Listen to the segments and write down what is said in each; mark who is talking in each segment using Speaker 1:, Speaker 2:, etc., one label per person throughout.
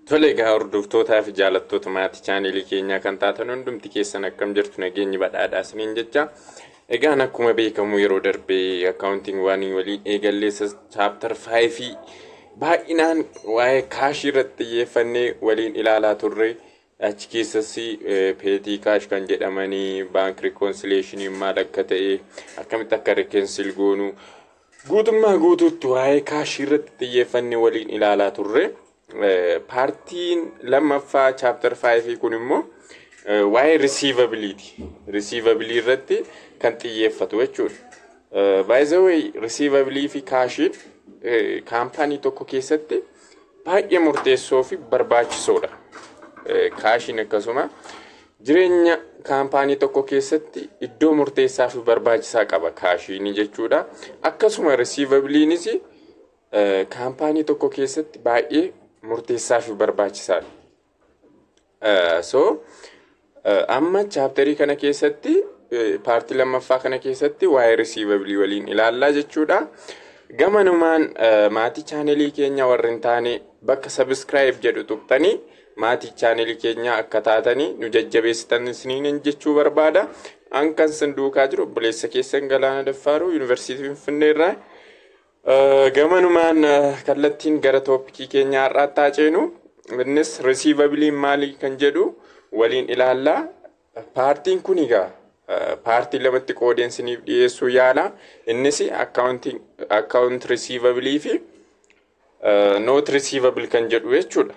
Speaker 1: Tole egaa, hordoftootaa fi jaalattoota maatii chaanelii keenyaa kan taatan hundumti keessan, akkam jirtu? Nageenyi badhaadhaa isiniin jecha. Egaan akkuma beekamu yeroo darbee accounting one waliin eegalleessa chapter 5 baay'inaan waa'ee cashii irratti xiyyeeffannee waliin ilaalaa turre. Achi keessas petty cash kan jedhamanii, bank reconciliationii maal akka ta'e, akkamitti akka reconcile goonu, guutummaa guutuutti waa'ee cashii irratti xiyyeeffannee waliin ilaalaa turre. Partiin lammaffaa chapter 5 kun immoo waa'ee receivableiiti. Receivableii irratti kan xiyyeeffatu jechuudha. By the way, receivableii fi cashiin kaampaanii tokko keessatti baay'ee murteessoo fi barbaachisoodha. Cashiin akkasuma jireenya kaampaanii tokko keessatti iddoo murteessaa fi barbaachisaa qaba cashiin jechuudha. Akkasuma receivableiinis kaampaanii tokko keessatti baay'ee murteessaa fi barbaachisaadha. So amma chapterii kana keessatti, partii lammaffaa kana keessatti waa'ee receivableii waliin ilaallaa jechuudha. Gamanumaan maatii chaanelii keenya warri hin taane bakka subscribe jedhu tuqxanii maatii chaanelii keenya akka taatanii nu jajjabeessitan isiniin jechuu barbaada. An kan sin duukaa jiru obboleessa keessan Galaana Daffaaruu, Yuunivarsiitii Finfinnee irraa. Gamanumaan kallattiin gara topicii keenya har'aatti haa ceenu. Innis receivableiin maalii kan jedhu waliin ilaallaa. Partiin kun egaa partii lamatti qoodeen isiniif dhiyeessuu yaala. Innis account receivableii fi note receivable kan jedhu jechuudha.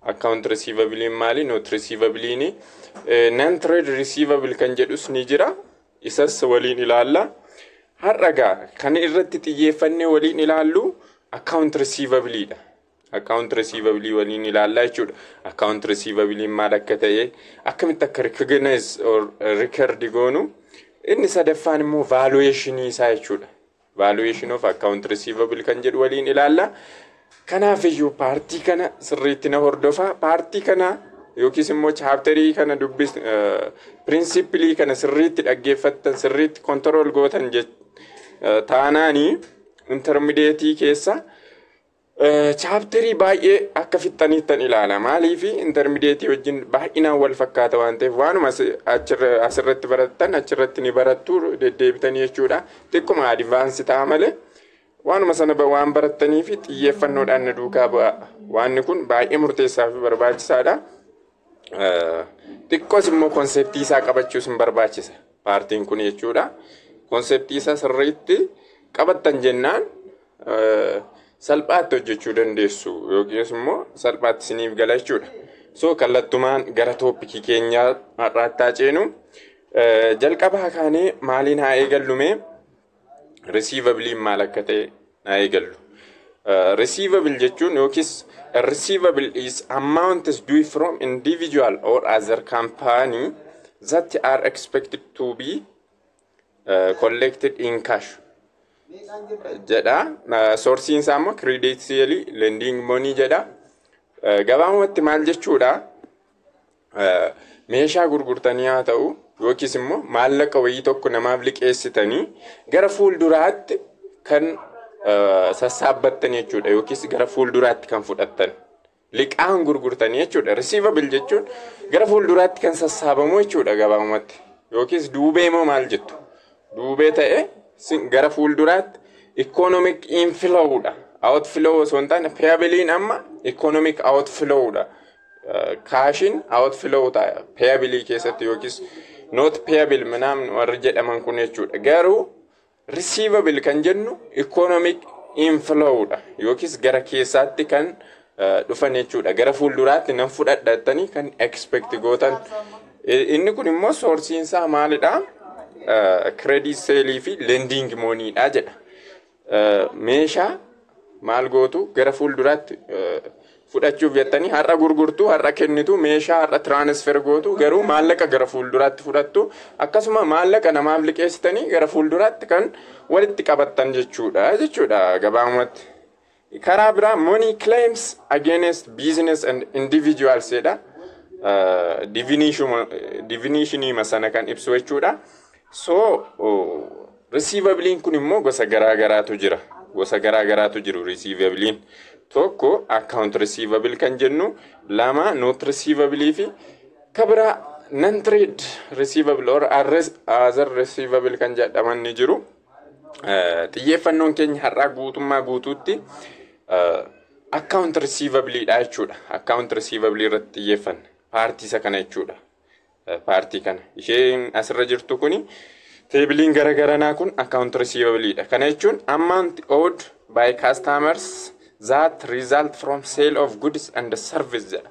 Speaker 1: Account receivableiin maali? Note receivableiin, non trade receivable kan jedhus ni jira. Isas waliin ilaalla. Har'a gaa kan irratti xiyyeeffannee waliin ilaallu account receivableiidha. Account receivableii waliin ilaallaa jechuudha. Account receivableiin maal akka ta'e, akkamitti akka recognize or record goonu, inni sadaffaan immoo valuationii isaa jechuudha. Valuation of account receivable kan jedhu waliin ilaalla. Kanaaf iyyuu partii kana sirriitti na hordofaa. Partii kana yookiis immoo chapterii kana dubbis, principleii kana sirriitti dhaggeeffattan, sirriitti control gootan taanaanii, intermediateii keessa chapterii baay'ee akka fixxaniittan ilaala. Maaliif? Intermediateii wajjin baay'inaan wal fakkaata waan ta'eef, waanuma asirratti barattan achirratti ni barattu deddeebitanii jechuudha. Xiqquma advance ta'a malee waanuma sana waan barattanii fi xiyyeeffannoodhaan na duukaa bu'a. Waanni kun baay'ee murteessaa fi barbaachisaadha. Xiqqoos immoo conceptii isaa qabachuus hin barbaachisa partiin kun jechuudha. Conceptii isaa sirriitti qabattan jennaan salphaatti hojjechuu dandeessu yookiis immoo salphaatti isiniif gala jechuudha. So kallattumaan gara topicii keenyaa har'aatti haa ceenu. Jalqabaa kaanee maaliin haa eegallume? Receivableiin maal akka ta'e haa eegallu. Receivable jechuun yookiis receivable is amount is due from individual or other company that are expected to be collected in cash jedha. Sourceiin isaa immoo credit sale, lending money jedha. Gabaabumatti maal jechuudha? Meeshaa gurgurtanii haa ta'u yookiis immoo maallaqa wayii tokko namaaf liqeessitanii gara fuulduraatti kan sassaabbattan jechuudha, yookiis gara fuulduraatti kan fudhattan. Liqaan gurgurtanii jechuudha. Receivable jechuun gara fuulduraatti kan sassaabamu jechuudha gabaabumatti. Yookiis duubee moo maal jettu? Duubee ta'e gara fuulduraatti economic inflowdha. Outflow osoo hin taane, payableiin amma economic outflowdha. Cashiin outflow ta'a payableii keessatti yookiis note payable ምናምን warri jedhaman kun jechuudha. Garuu receivable kan jennu economic inflowdha yookiis gara keessaatti kan dhufan jechuudha. Gara fuulduraatti nan fudhadha jettanii kan expect gootan. Inni kun immoo sourceiin isaa maalidha? Credit saleii fi lending moneydha jedha. Meeshaa maal gootu? Gara fuulduraatti fudhachuuf jettanii har'a gurgurtu, har'a kennitu, meeshaa har'a transfer gootu, garuu maallaqa gara fuulduraatti fudhattu. Akkasuma maallaqa namaaf liqeessitanii gara fuulduraatti kan walitti qabattan jechuudha gabaabumatti. Karaa biraa money claims against business and individuals jedha. Definitionii sana kan ibsu jechuudha. So receivableiin kun immoo gosa garaa garaatu jira. Gosa garaa garaatu jiru receivableiin. Tokko account receivable kan jennu, lama note receivable fi kabira non trade receivable or other receivable kan jedhaman ni jiru. Xiyyeeffannoon keenya har'aa guutummaa guutuutti account receivable dha jechuudha. Account receivable irratti xiyyeeffanna. Partii isa kana jechuudha. Partii kana. Isheen asirra jirtu kuni, tableiin gara garanaa kun account receivable dha. Kana jechuun amount owed by customers that result from sale of goods and service jedha.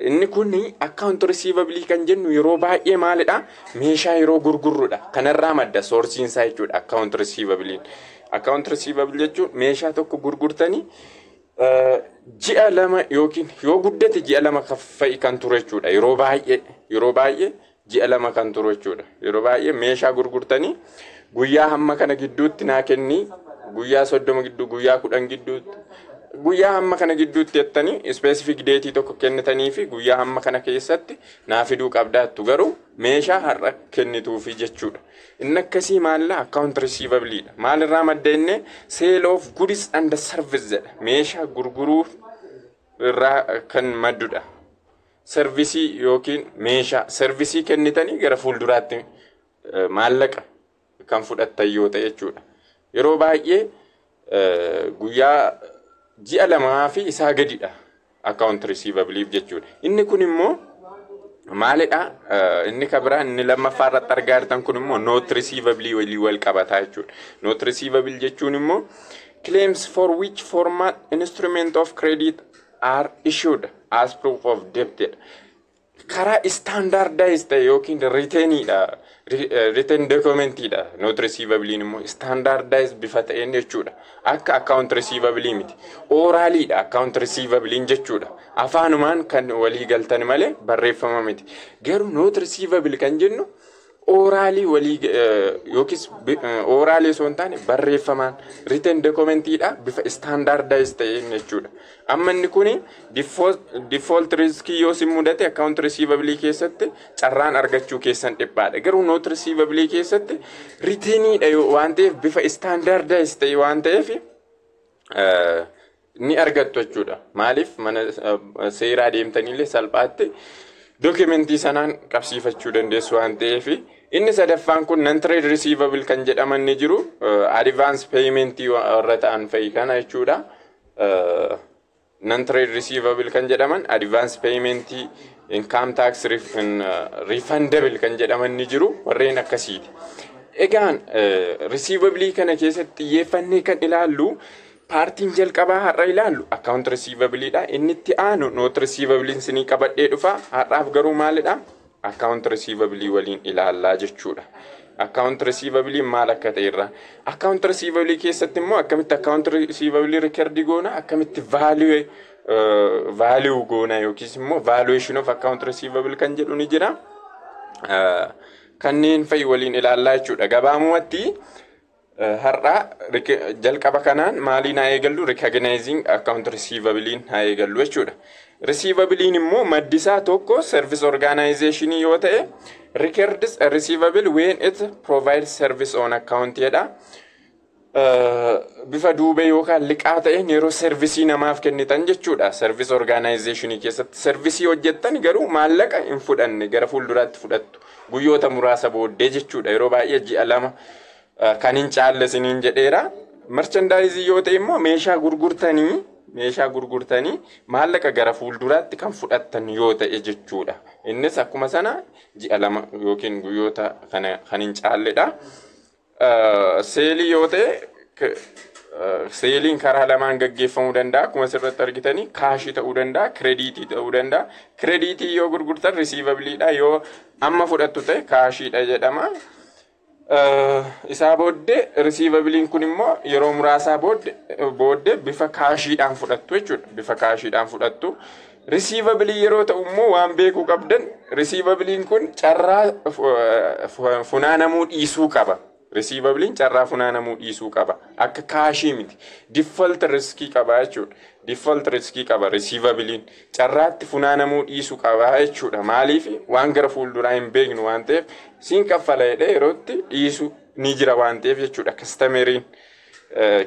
Speaker 1: Inni kun account receivable kan jennu yeroo baay'ee maalidha? Meeshaa yeroo gurgurrudha. Kanarraa madda sourceiin isaa jechuudha account receivable. Account receivable jechuun meeshaa tokko gurgurtanii ji'a 2 yookiin yoo guddate ji'a 2 fa'i kan turu jechuudha. Yeroo baay'ee ji'a 2 kan turu jechuudha. Yeroo baay'ee meeshaa gurgurtanii guyyaa hamma kana gidduutti naa kennii, guyyaa 30 gidduu, guyyaa 10 gidduutti, guyyaa hamma kana gidduutti jettanii specific dateii tokko kennitanii fi guyyaa hamma kana keessatti naa fiduu qabdaattu, garuu meeshaa har'a kennituufi jechuudha. Inni akkasii maalla? Account receivable dha. Maalirraa madda inni? Sale of goods and service jedha. Meeshaa gurguruu irraa kan maddudha. Serviceii yookiin meeshaa serviceii kennitanii gara fuulduraatti maallaqa kan fudhattan yoo ta'e jechuudha. Yeroo baay'ee guyyaa ji'a 2 fi isaa gadidha account receivable jechuudha. Inni kun immoo maalidha? Inni kan biraa, inni lammaffaa irratti argaa jirtan kun immoo note receivable walii wal qabataa jechuudha. Note receivable jechuun immoo claims for which formal instrument of credit are issued as proof of debt jedha. Karaa standardized ta'e yookiin writteniidha. Written documentiidha. Note receivableiin immoo standardized bifa ta'een jechuudha. Akka account receivable miti. Oraliidha account receivableiin jechuudha. Afaanumaan kan walii galtan malee barreeffama miti. Garuu note receivable kan jennu oralii walii yookiis oralii osoo hin taane barreeffamaan written documentiidha, bifa standardized ta'een jechuudha. Amma inni kuni default riskii yoo si mudate account receivable keessatti carraan argachuu keessan dhiphaadha. Garuu note receivable keessatti writteniidha waan ta'eef, bifa standardized ta'e waan ta'eef ni argattu jechuudha. Maaliif, mana seeraa deemtanillee salphaatti documentii sanaan qabsiifachuu dandeessu waan ta'eef. Inni sadaffaan kun non trade receivable kan jedhaman ni jiru, advance paymentii warra ta'an fa'i kana jechuudha. Non trade receivable kan jedhaman advance paymentii, income tax refundable kan jedhaman ni jiru, warreen akkasiiti. Egaan receivable kana keessatti xiyyeeffannee kan ilaallu, partiin jalqabaa har'a ilaallu account receivable dha. Inni itti aanu note receivable sinii qabadhee dhufa. Har'aaf garuu maalidha? Account receivable waliin ilaallaa jechuudha. Account receivable maal akka ta'e irraa. Account receivable keessatti immoo akkamitti account receivable record goona, akkamitti value goona yookiis immoo valuation of account receivable kan jedhu ni jira. Kanneen fa'i waliin ilaallaa jechuudha. Gabaabumatti har'a jalqaba kanaan maaliin haa eegallu? Recognizing account receivableiin haa eegallu jechuudha. Receivableiin immoo maddisaa tokko service organization yoo ta'e, records receivable when it provides service on account jedha. Bifa duubee yookaan liqaa ta'een yeroo serviceii namaaf kennitan jechuudha. Service organization keessatti serviceii hojjettan garuu maallaqa hin fudhanne, gara fuulduraatti fudhattu. Guyyoota muraasa booddee jechuudha. Yeroo baay'ee ji'a 2 kan hin caalle isiniin jedheera. Merchandiseii yoo ta'e immoo meeshaa gurgurtanii maallaqa gara fuulduraatti kan fudhattan yoo ta'e jechuudha. Innis akkuma sana ji'a 2 yookiin guyyoota kana kan hin caalledha. Saleii yoo ta'e, saleiin karaa lamaan gaggeeffamuu danda'a. Akkuma asirratti argitanii cashii ta'uu danda'a, creditii ta'uu danda'a. Creditii yoo gurgurtan receivableiidha. Yoo amma fudhattu ta'e cashiidha jedhama. Isaa booddee receivableiin kun immoo yeroo muraasaa booddee bifa cashiidhaan fudhattu jechuudha. Bifa cashiidhaan fudhattu. Receivableii yeroo ta'u immoo waan beekuu qabdan, receivableiin kun carraa funaanamuu dhiisuu qaba. Receivableiin carraa funaanamuu dhiisuu qaba. Akka cashii miti. Default riskii qaba jechuudha. Default riskii qaba receivableiin. Carraatti funaanamuu dhiisuu qaba jechuudha. Maaliif? Waan gara fuulduraa hin beeknu waan ta'eef, siin kaffala jedhee yerootti dhiisu ni jira waan ta'eef jechuudha. Customeriin.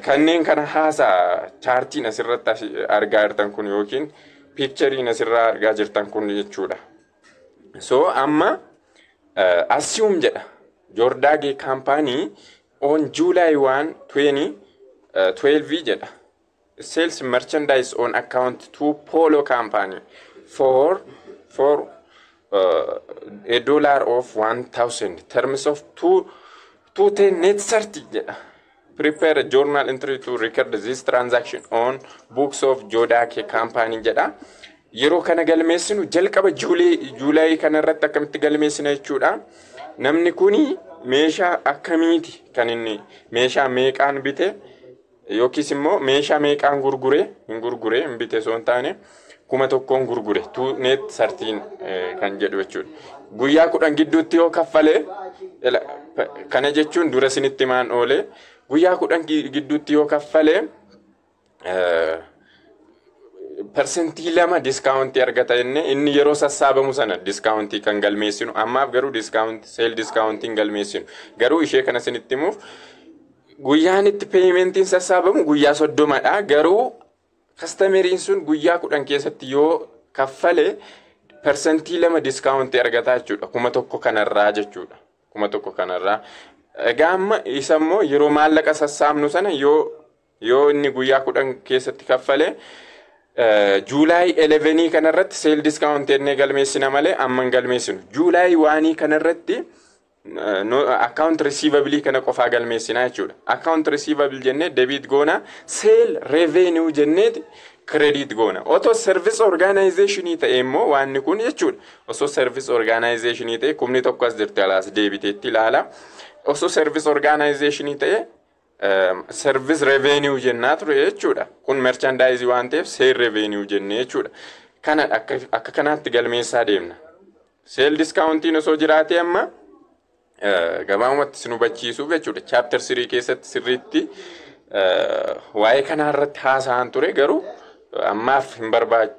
Speaker 1: Kanneen kana haasaa chartiin asirratti argaa jirtan kun yookiin pictureiin asirraa argaa jirtan kun jechuudha. So amma assume jedha, Jordaage company on July 1 2012 jedha, sales merchandise on account to Polo company for a dollar of 1000, terms of 2 210 net 30 jedha. Prepare a journal entry to record this transaction on books of Jodake company jedha. Yeroo kana galmeessinu jalqaba July kana irratti akkamitti galmeessina jechuudha. Namni kuni meeshaa akkamiiti kan inni meeshaa meeqaan bite yookiis immoo meeshaa meeqaan gurgure? Hin gurgure, hin bite osoo hin taane 1000n gurgure, two net thirtyn kan jedhu jechuudha. Guyyaa 10 gidduutti yoo kaffalee, kana jechuun dura isinitti maan oole, guyyaa 10 gidduutti yoo kaffalee 2% discountii argata. Inni yeroo sassaabamu sana discountii kan galmeessinu. Ammaaf garuu discountii, sale discountiin galmeessinu. Garuu ishee kana isinitti himuuf, guyyaan itti paymentiin sassaabamu guyyaa 30dha. Garuu customeriin sun guyyaa 10 keessatti yoo kaffale 2% discountii argata jechuudha, 1000 kanarraa jechuudha, 1000 kanarraa. Egaa amma isa immoo yeroo maallaqa sassaabnu sana yoo inni guyyaa 10 keessatti kaffale July 11 kanarratti sale discount jennee galmeessina malee amma hin galmeessinu. July 1 kanarratti account receivable kana qofaa galmeessina jechuudha. Account receivable jennee debit goona, sale revenue jenneeti credit goona. Otoo service organizationii ta'e immoo waanni kun jechuudha. Osoo service organizationii ta'e, 1000 as jirti, alaas deebiteetti ilaala. Osoo service organizationii ta'e service revenue jennaa ture jechuudha. Kun merchandise waan ta'eef sale revenue jennee jechuudha. Kana akka kanaatti galmeessaa deemna. Sale discountiin osoo jiraate, amma gabaabumatti sin hubachiisuuf jechuudha. Chapter 3 keessatti sirriitti waa'ee kanaa irratti haasa'an ture, garuu ammaaf hin barbaadu,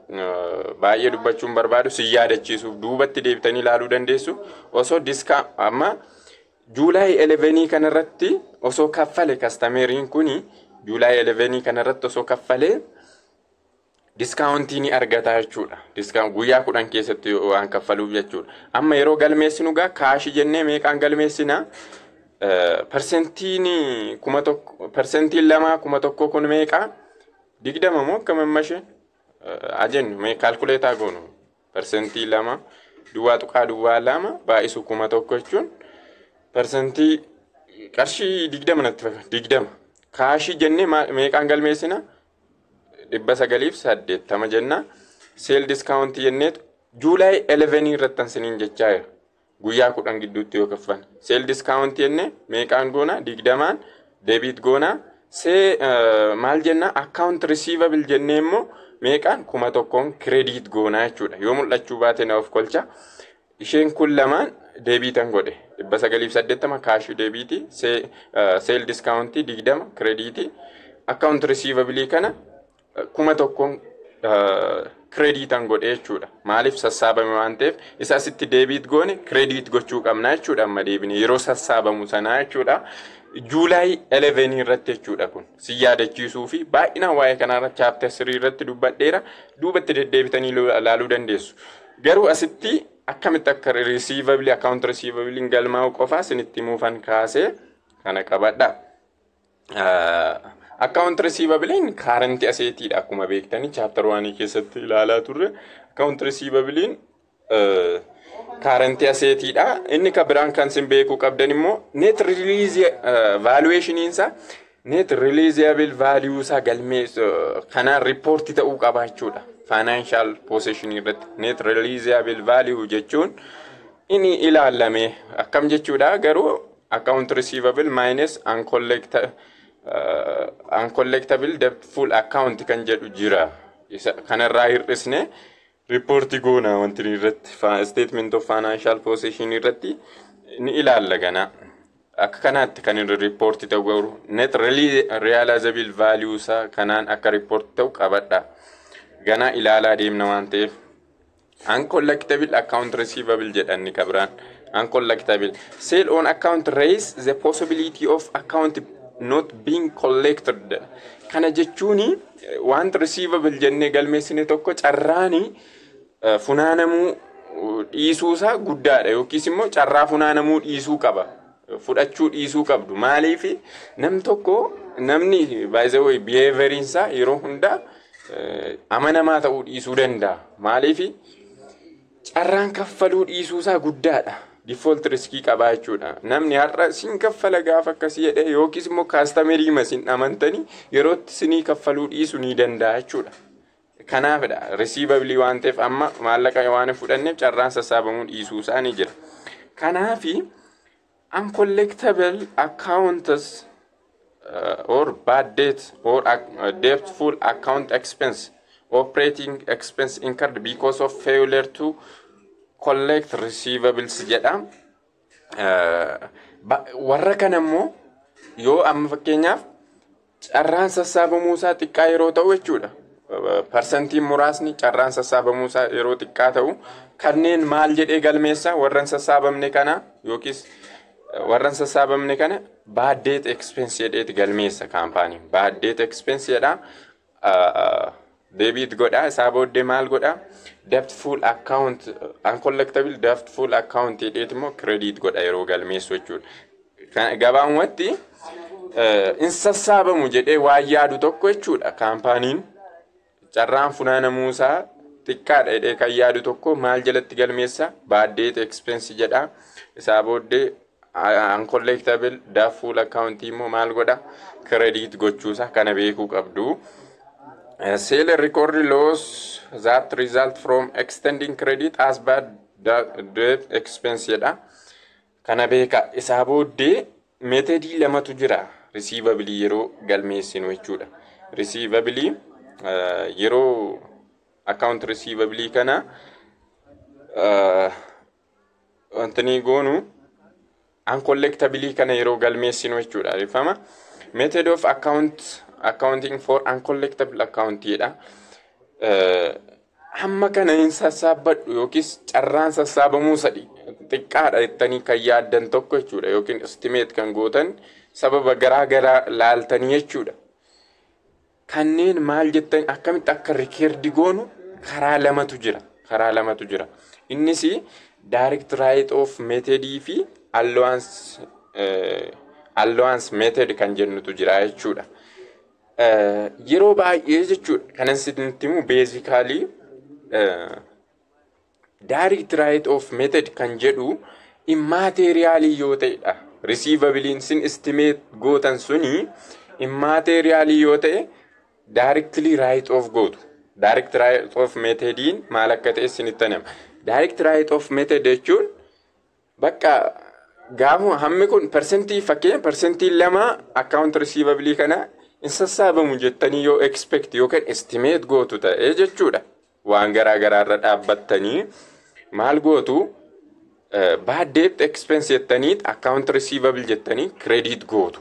Speaker 1: baay'ee dubbachuu hin barbaadu. Si yaadachiisuuf duubatti deebitanii ilaaluu dandeessu. Osoo discount amma July 11 kanarratti osoo kaffale, customeriin kuni July 11 kanarratti osoo kaffalee discountii ni argata jechuudha. Discount guyyaa 10 keessatti waan kaffaluuf jechuudha. Amma yeroo galmeessinu gaa cashii jennee meeqaan galmeessina? Percentiin 1000, 2% 1000 kun meeqa? 20 moo akkam amma isheen? Ajennu mee, calculate goonu. 2% 0.02 baay'isu 1000 jechuun percentii qarshii 20 natti fakkaata, 20. Cashii jennee meeqaan galmeessina? 980 jenna. Sale discountii jenneetu July 11 irratti siniin jechaa jira. Guyyaa 10 gidduutti yoo kaffan. Sale discountii jennee meeqaan goona? 20n debit goona. See maal jenna? Account receivable jennee immoo meeqaan? 1000n credit goona jechuudha. Yoo mul'achuu baate na of kolcha. Isheen kun lamaan debitan godhe. 980 cashii debitii, sale discountii 20 creditii, account receivable kana 1000n creditan godhe jechuudha. Maaliif? Sassaabame waan ta'eef isa asitti debit goone credit gochuu qabna jechuudha, amma deebine yeroo sassaabamu sanaa jechuudha. July 11 irratti jechuudha. Kun si yaadachiisuu fi baay'inaan waa'ee kanarra chapter 3 irratti dubbadheera, duubatti deddeebitanii ilaaluu dandeessu. Garuu asitti akkamitti akka receivable, account receivable galmaa'u qofaa isinitti himuufan kaasee kana qabadha. Account receivable current assetiidha, akkuma beektanii chapter 1 keessatti ilaalaa turre. Account receivable current assetiidha. Inni kan biraan kan isin beekuu qabdan immoo net release valuation isaa, net realizable value isaa galmee kanaan report ta'uu qaba jechuudha. Financial position irratti net realizable value jechuun inni ilaalame akkam jechuudha? Garuu account receivable minus uncollectible doubtful account kan jedhu jira. Isa kanarraa hir'isne reportii goona. Wanti irratti statement of financial position irratti ni ilaalla gana. Akka kanaatti kan inni reportii ta'u, garuu net realizable value isaa kanaan akka reportii ta'u qabadha. Ganaa ilaalaa deemna waan ta'eef. Uncollectible account receivable jedhanni kabiraan. Uncollectible sale on account raise the possibility of account not being collected. Kana jechuun wanta receivable jennee galmeessine tokko carraani funaanamuu dhiisuusaa guddaadha yookiis immoo carraa funaanamuu dhiisuu qaba. Fudhachuu dhiisuu qabdu. Maaliif? Nam tokko, namni baay'ee behavioriinsaa yeroo hundaa amanamaa ta'uu dhiisuu danda'a. Maaliif? Carraan kaffaluu dhiisuusaa guddaadha. Default riskii qabaa jechuudha. Namni har'a siin kaffala gaafa akkasii jedhee yookiis immoo customerii sin amantanii yerootti sinii kaffaluu dhiisuu ni danda'a jechuudha. Kanaafidha, receivable waan ta'eef, amma maallaqa waan hin fudhanneef carraan sassaabamuu dhiisuusaa ni jira. Kanaafi uncollectible accounts or bad debt or doubtful account expense, operating expense incurred because of failure to collect receivables jedha. Warra kana immoo yoo amma fakkeenyaaf carraan sassaabamuu isaa xiqqaa yeroo ta'u jechuudha. Parsantiin muraasni carraan sassaabamuu isaa yeroo xiqqaa ta'u, kanneen maal jedhee galmeessa? Warran sassaabamne kana yookiis warran sassaabamne kana bad debt expense jedheeti galmeessa kaampaaniin. Bad debt expense jedha. Debit godha. Isaa booddee maal godha? Doubtful account, uncollectible doubtful account jedheeti immoo credit godha yeroo galmeessu jechuudha. Gabaabumatti in sassaabamu jedhee waan yaadu tokko jechuudha kaampaaniin. Carraan funaanamuu isaa xiqqaadha jedhee kan yaadu tokko maal jalatti galmeessa? Bad debt expense jedha. Isaa booddee uncollectible doubtful account immoo maal godha? Credit gochuusaa kana beekuu qabdu. Seller record loss that result from extending credit as bad debt expense jedha. Kana beeka. Isaa booddee methodii lamatu jira receivable yeroo galmeessinu jechuudha. Receivable yeroo account receivable kana wanti ni goonu, uncollectible kana yeroo galmeessinu jechuudha. Ifama. Method of accounting for uncollectible account jedha. Hamma kana hin sassaabbadhu yookiis carraan sassaabamuu sadi xiqqaadha jettanii kan yaaddan tokko jechuudha, yookiin estimate kan gootan sababa garaa garaa laaltanii jechuudha. Kanneen maal jettan, akkamitti akka record goonu karaa lamatu jira. Karaa lamatu jira. Innis direct write off methodii fi allowance method kan jennutu jira jechuudha. Yeroo baay'ee jechuudha kanan sitti himu, basically direct write off method kan jedhu immaterialii yoo ta'edha. Receivableiin sin estimate gootan suni immaterialii yoo ta'e directly write off gootu. Direct write off methodiin maal akka ta'e isinitti hima. Direct write off method jechuun bakka gaafa hammi kun persentii, fakkeenya 2% account receivable kana hin sassaabamu jettanii yoo expect yookaan estimate gootu ta'e jechuudha. Waan garaa garaarra dhaabbattanii maal gootu? Bad debt expense jettanii account receivable jettanii credit gootu.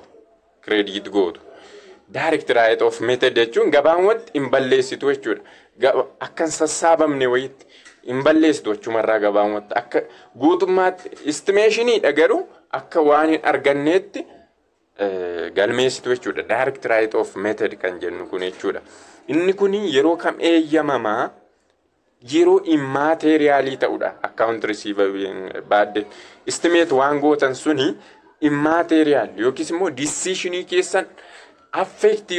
Speaker 1: Credit gootu. Direct write off method jechuun gabaabumatti hin balleessitu jechuudha. Akka hin sassaabamne wayitti hin balleessitu achumarraa. Gabaabumatti akka guutummaatti estimationiidha, garuu akka waan hin arganneetti galmeessitu jechuudha. Direct write off method kan jennu kun jechuudha. Inni kun yeroo kam eeyyamamaa? Yeroo immaterialii ta'udha. Account receivable bad debt estimate waan gootan suni immaterial yookiis immoo decisionii keessan affect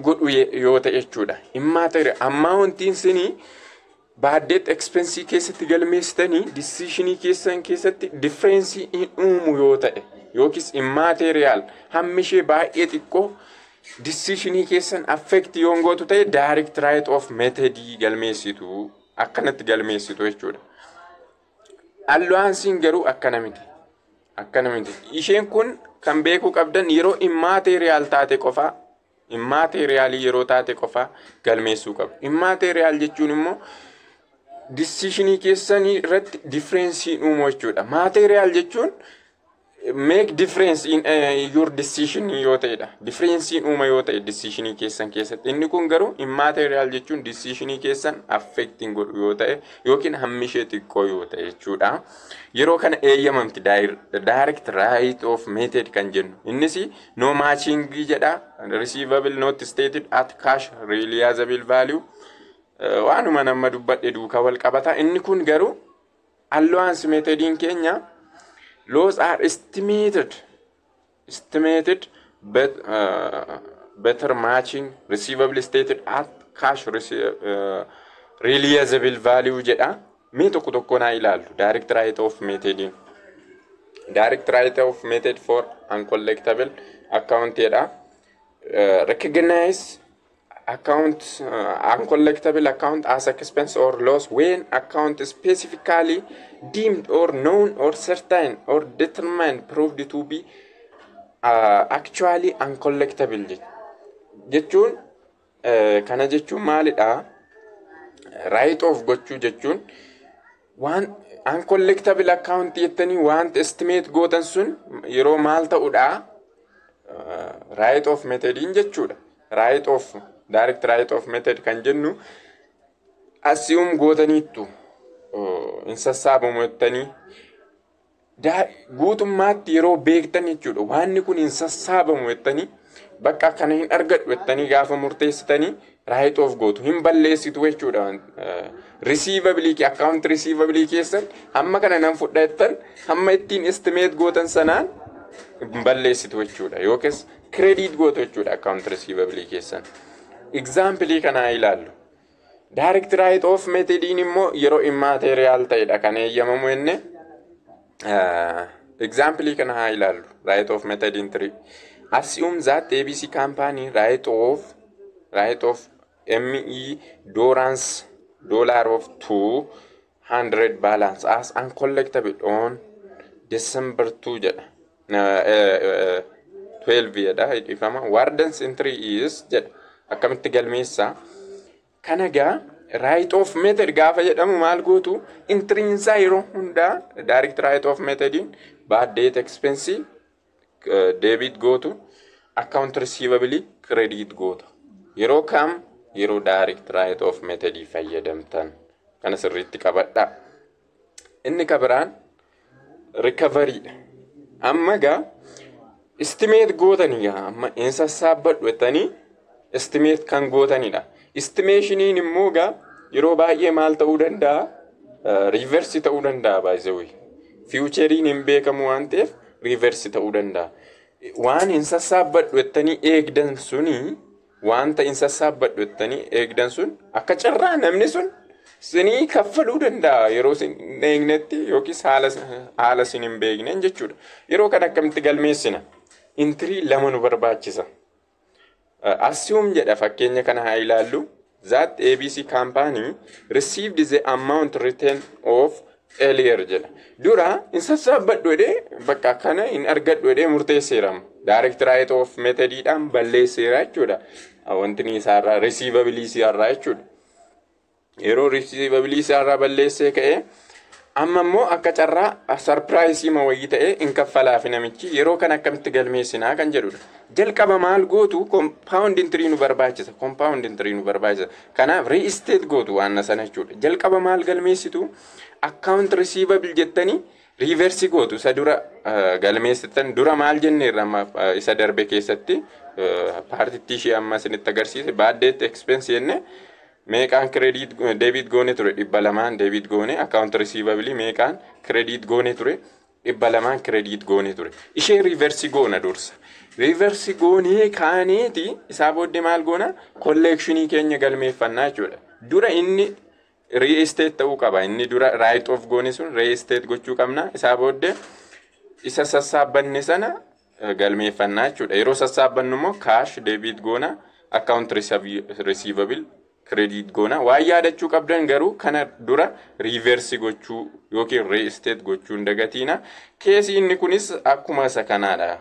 Speaker 1: godhu yoo ta'e jechuudha. Immaterial amountiin suni bad debt expense keessatti galmeessitanii decisionii keessan keessatti difference hin uumu yoo ta'e, yookiis immaterial hammi ishee baay'ee xiqqoo decisionii keessan affect yoo gootu ta'e, direct write off methodii galmeessitu, akkanatti galmeessitu jechuudha. Allowanceiin garuu akkana miti. Akkana miti. Isheen kun kan beekuu qabdan yeroo immaterial taate qofaa, immaterialii yeroo taate qofaa galmeessuu qabu. Immaterial jechuun immoo decisionii keessanii irratti differencii uumu jechuudha. Material jechuun Make difference in your decision yoo ta'edha. Differencein uuma yoo ta'e decisionii keessan keessatti. Inni kun garuu immaterial jechuun decisionii keessan affecting godhu yoo ta'e yookiin hammi ishee xiqqoo yoo ta'e jechuudha. Yeroo kana eeyyamamti direct write off method kan jennu. Innis no matching jedha. Receivable not stated at cash realizable value. Waanuma nama dubbadhe duukaa wal qabata. Inni kun garuu allowance methodiin keenya loss are estimated but, better matching receivable stated at cash realizable value jedha. Mee tokko tokko naa ilaallu direct write off methodiin. Direct write off method for uncollectible account jedha. Recognize account uncollectible account as expense or loss when account specifically deemed or known or certain or determined proved to be actually uncollectible jechuun kana jechuun maalidha? Write off gochuu jechuun waan uncollectible account jettanii wanta estimate gootan sun yeroo maal ta'udha? Write off methodiin jechuudha. Write off, direct write off method kan jennu assume gootaniittu hin sassaabamu jettanii guutummaatti yeroo beektan jechuudha. Waanni kun hin sassaabamu jettanii, bakka kana hin argadhu jettanii gaafa murteessitanii write off gootu, hin balleessitu jechuudha. Receivable, account receivable keessan hamma kana nan fudha jettan, hamma ittiin estimate gootan sanaan hin balleessitu jechuudha yookiis credit gootu jechuudha account receivable keessan. Example kanaa ilaallu. Direct write off methodiin immoo yeroo immaterial ta'edha kan eeyyamamu jenne. Example kana haa ilaallu. Write off method entry. Assume that ABC company write off ME Dorans dollar of 200 balance as uncollectible on December 2 jedha. 12 jedha, ifama. Wardens entry is jedha. Akkamitti galmeessaa? Kana gaa write off method gaafa jedhamu maal gootu? Entrynsaa yeroo hundaa direct write off methodiin bad debt expense debit gootu, account receivable credit gootu. Yeroo kam? Yeroo direct write off methodii fayyadamtan. Kana sirriitti qabadhaa. Inni kabiraan recovery. Amma gaa estimate gootanii gaa amma hin sassaabbadhu jettanii estimate kan gootanidha. Estimationiin immoo gaa yeroo baay'ee maal ta'uu danda'a? Reverse ta'uu danda'a baay'ee. Futureiin hin beekamu waan ta'eef reverse ta'uu danda'a. Waan hin sassaabbadhu jettanii eegdan suni, wanta hin sassaabbadhu jettanii eegdan sun akka carraa namni sun sinii kaffaluu danda'a yeroo sin hin eegnetti yookiis haala sin hin beekneen jechuudha. Yeroo kana akkamitti galmeessina? Entry lama nu barbaachisa. Assume jedha, fakkeenya kana haa ilaallu. That ABC company received the amount written off earlier jedha. Dura hin sassaabbadhu jedhee, bakka kana hin argadhu jedhee murteesseera. Direct write off methodiidhaan balleesseera jechuudha. Wanti isaarraa receivable isaarraa jechuudha. Yeroo receivable isaarraa balleessee ka'ee, amma immoo akka carraa surprise ma wayii ta'ee hin kaffalaafi namichi, yeroo kana akkamitti galmeessinaa kan jedhudha. Jalqaba maal gootu? Compound entry nu barbaachisa. Compound entry nu barbaachisa. Kanaaf restate gootu waan sana jechuudha. Jalqaba maal galmeessitu? Account receivable jettanii reverse gootu. Isa dura galmeessitan dura maal jenneerra? Amma isa darbe keessatti partitti ishee amma isinitti agarsiise bad debt expense jenne meeqaan credit debit goone ture? 200n debit goone. Account receivable meeqaan credit goone ture? 200n credit goone ture. Ishee reverse goona dursa. Reverse goonee kaaneeti isaa booddee maal goona? Collectionii keenya galmeeffannaa jechuudha. Dura inni restate ta'uu qaba. Inni dura write off goone sun restate gochuu qabna. Isaa booddee isa sassaabbanne sana galmeeffannaa jechuudha. Yeroo sassaabbannu immoo cash debit goona, account receivable credit goona. Waan yaadachuu qabdan garuu kana dura reverse gochuu yookiin restate gochuu hin dagatiina. Caseii inni kunis akkuma isa kanaadha.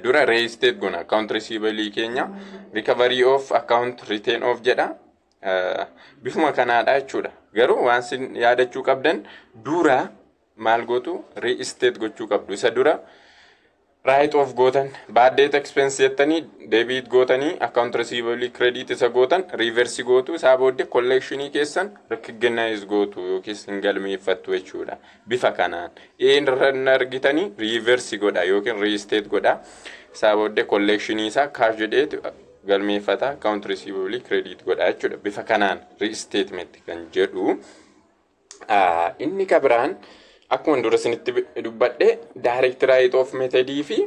Speaker 1: Dura restate goona account receivable keenya, recovery of account written off jedha. Bifuma kanaadha jechuudha. Garuu waan isin yaadachuu qabdan dura Maal gootu? Restate gochuu qabdu. Isa dura write off gootan, bad debt expense jettanii debit gootanii, account receivable credit isa gootan reverse gootu. Isaa booddee collectionii keessan recognize gootu yookiis hin galmeeffattu jechuudha. Bifa kanaan een argitanii reverse godha yookiin restate godha. Isaa booddee collectionii isaa cash jedheetu galmeeffata, account receivable credit godha jechuudha. Bifa kanaan restatement kan jedhu. Inni kabiraan akkuma dura isinitti dubbadhe, direct write off methodii fi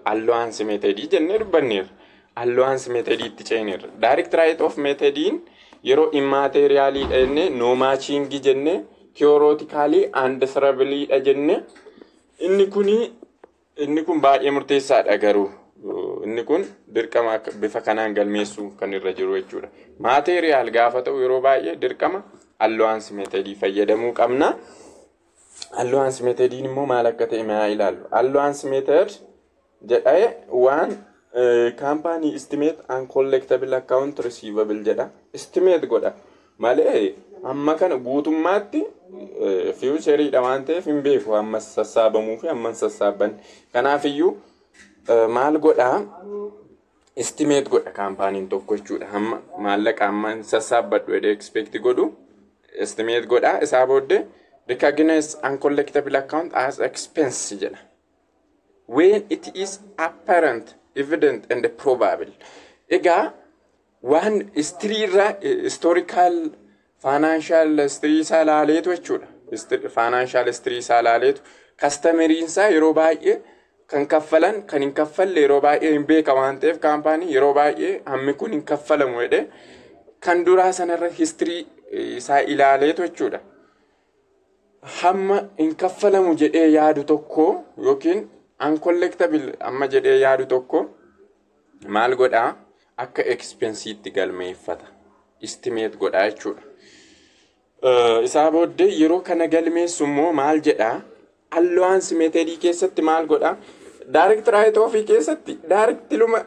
Speaker 1: allowance methodii jennee dubbanneerra. Allowance methodiitti ceeneerra. Direct write off methodiin yeroo immaterialiidha jennee, no matchingii jennee, theoretically undesirableiidha jennee, inni kun baay'ee murteessaadha, garuu inni kun dirqama bifa kanaan galmeessuu kan irra jiru jechuudha. Material gaafa ta'u yeroo baay'ee dirqama allowance methodii fayyadamuu qabna. Allowance methodiin immoo maal akka ta'e maa ilaallu. Allowance method jedhee waan company estimate uncollectible account receivable jedha. Estimate godha malee amma kana guutummaatti futureiidha waan ta'eef hin beeku amma sassaabamuu fi amma sassaabban. Kanaafiyyuu maal godhaa? Estimate godha companyn tokko jechuudha. Hamma maallaqa amma sassaabbadhu jedhee expect godhu estimate godha. Isaa booddee recognize uncollectible account as expense jedha. When it is apparent, evident and probable. Egaa waan history irraa, historical financial history isaa ilaaleetu jechuudha. Financial history isaa ilaaleetu, customeriin isaa yeroo baay'ee kan kaffalan, kan hin kaffalle yeroo baay'ee hin beeka waan ta'eef, company yeroo baay'ee hammi kun hin kaffalamu jedhee kan duraa sanarra history isaa ilaaleetu jechuudha. Hamma hin kaffalamu jedhee yaadu tokko yookiin uncollectible amma jedhee yaadu tokko maal godhaa? Akka expenseiitti galmeeffata. Estimate godhaa jechuudha. Isaa booddee yeroo kana galmeessu immoo maal jedhaa? Allowance methodii keessatti maal godhaa? Direct write offii keessatti directluma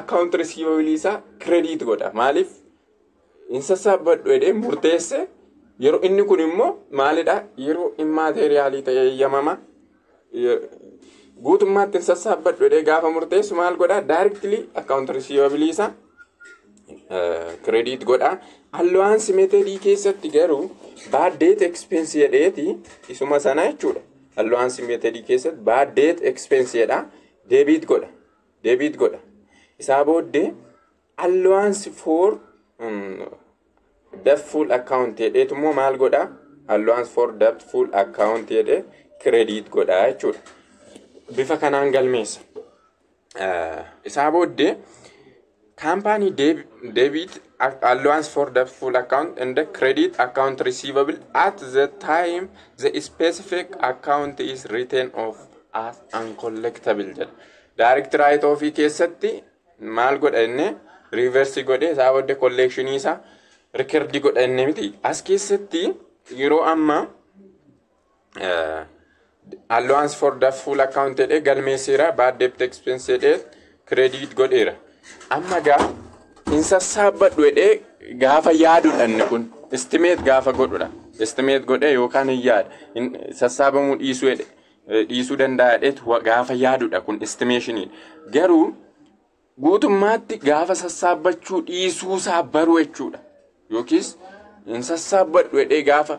Speaker 1: account receivable isaa credit godha. Maaliif? Hin sassaabbadhu jedhee murteesse. Yeroo inni kun immoo maalidha? Yeroo immaterialii ta'e eeyyamama. Guutummaatti hin sassaabbadhu jedhee gaafa murteessu maal godhaa? Directly account receivable isaa credit godha. Allowance methodii keessatti garuu bad debt expense jedheeti isuma sana jechuudha. Allowance methodii keessatti bad debt expense jedha, debit godha. Debit godha. Isaa booddee allowance for doubtful account jedheetu immoo maal godha? Allowance for doubtful account jedhee credit godha jechuudha. Bifa kanaan galmeessa. Isaa booddee company debit allowance for doubtful account and the credit account receivable at the time the specific account is written off as uncollectible jedha. Direct write off keessatti maal godha inni? Reverse godhe, isaa booddee collection isaa record godha inni miti. As keessatti yeroo amma allowance for doubtful account jedhee galmeesseera, bad debt expense jedhee credit godheera. Amma gaa hin sassaabbadhu jedhee gaafa yaadudha, inni kun estimate gaafa godhudha. Estimate godhee yookaan hin yaada sassaabamuu dhiisuu jedhe, dhiisuu danda'a jedheetu gaafa yaadudha, kun estimationidha. Garuu guutummaatti gaafa sassaabbachuu dhiisuusaa baru jechuudha. Yookiis hin sassaabbadhu jedhee gaafa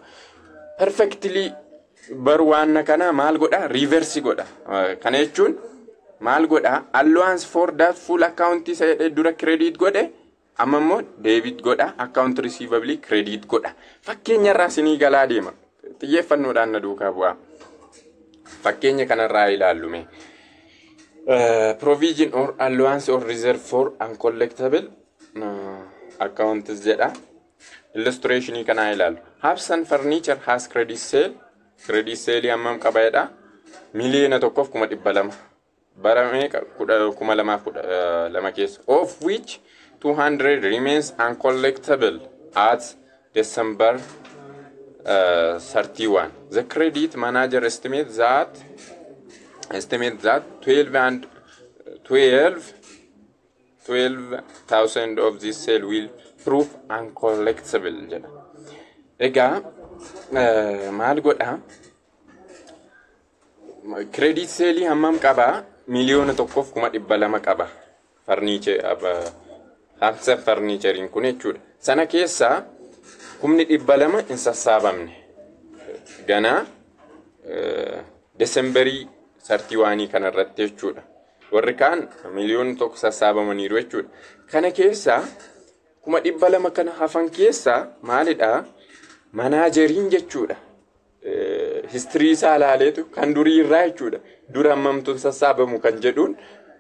Speaker 1: perfectly baru waan kana maal godha? Reverse godha. Kana jechuun maal godha? Allowance for doubtful account isa jedhee dura credit godhe amma immoo debit godha, account receivable credit godha. Fakkeenya irraa isinii galaa deema. Xiyyeeffannoodhaan na duukaa bu'aa. Fakkeenya kanarraa ilaallume. Provision or allowance or reserve for uncollectible accounts jedha. Illustrationii kanaa ilaallu. Hobson Furniture has credit sale. Credit sale hammam qaba jedha? 1,200,000. Bara meeqa? 2012 keessa. Of which 200 remains uncollectible at December 31. The credit manager estimate that 12 and 12 12,000 of this sale will prove uncollectible jedha. Egaa maal godha? Credit saleii hammam qabaa? 1,200,000 qaba. Furniture Hamsan Furnitureiin kun jechuudha. Sana keessaa 200,000 hin sassaabamne. Ganaa Decemberii 31 kanarratti jechuudha. Warri kaan 1,000,000 sassaabamaniiru jechuudha. Kana keessaa 200,000 kana hafan keessaa maalidhaa? Manageriin jechuudha. History isaa ilaaleetu kan durii irraa jechuudha. Dura hammamtuun sassaabamu kan jedhuun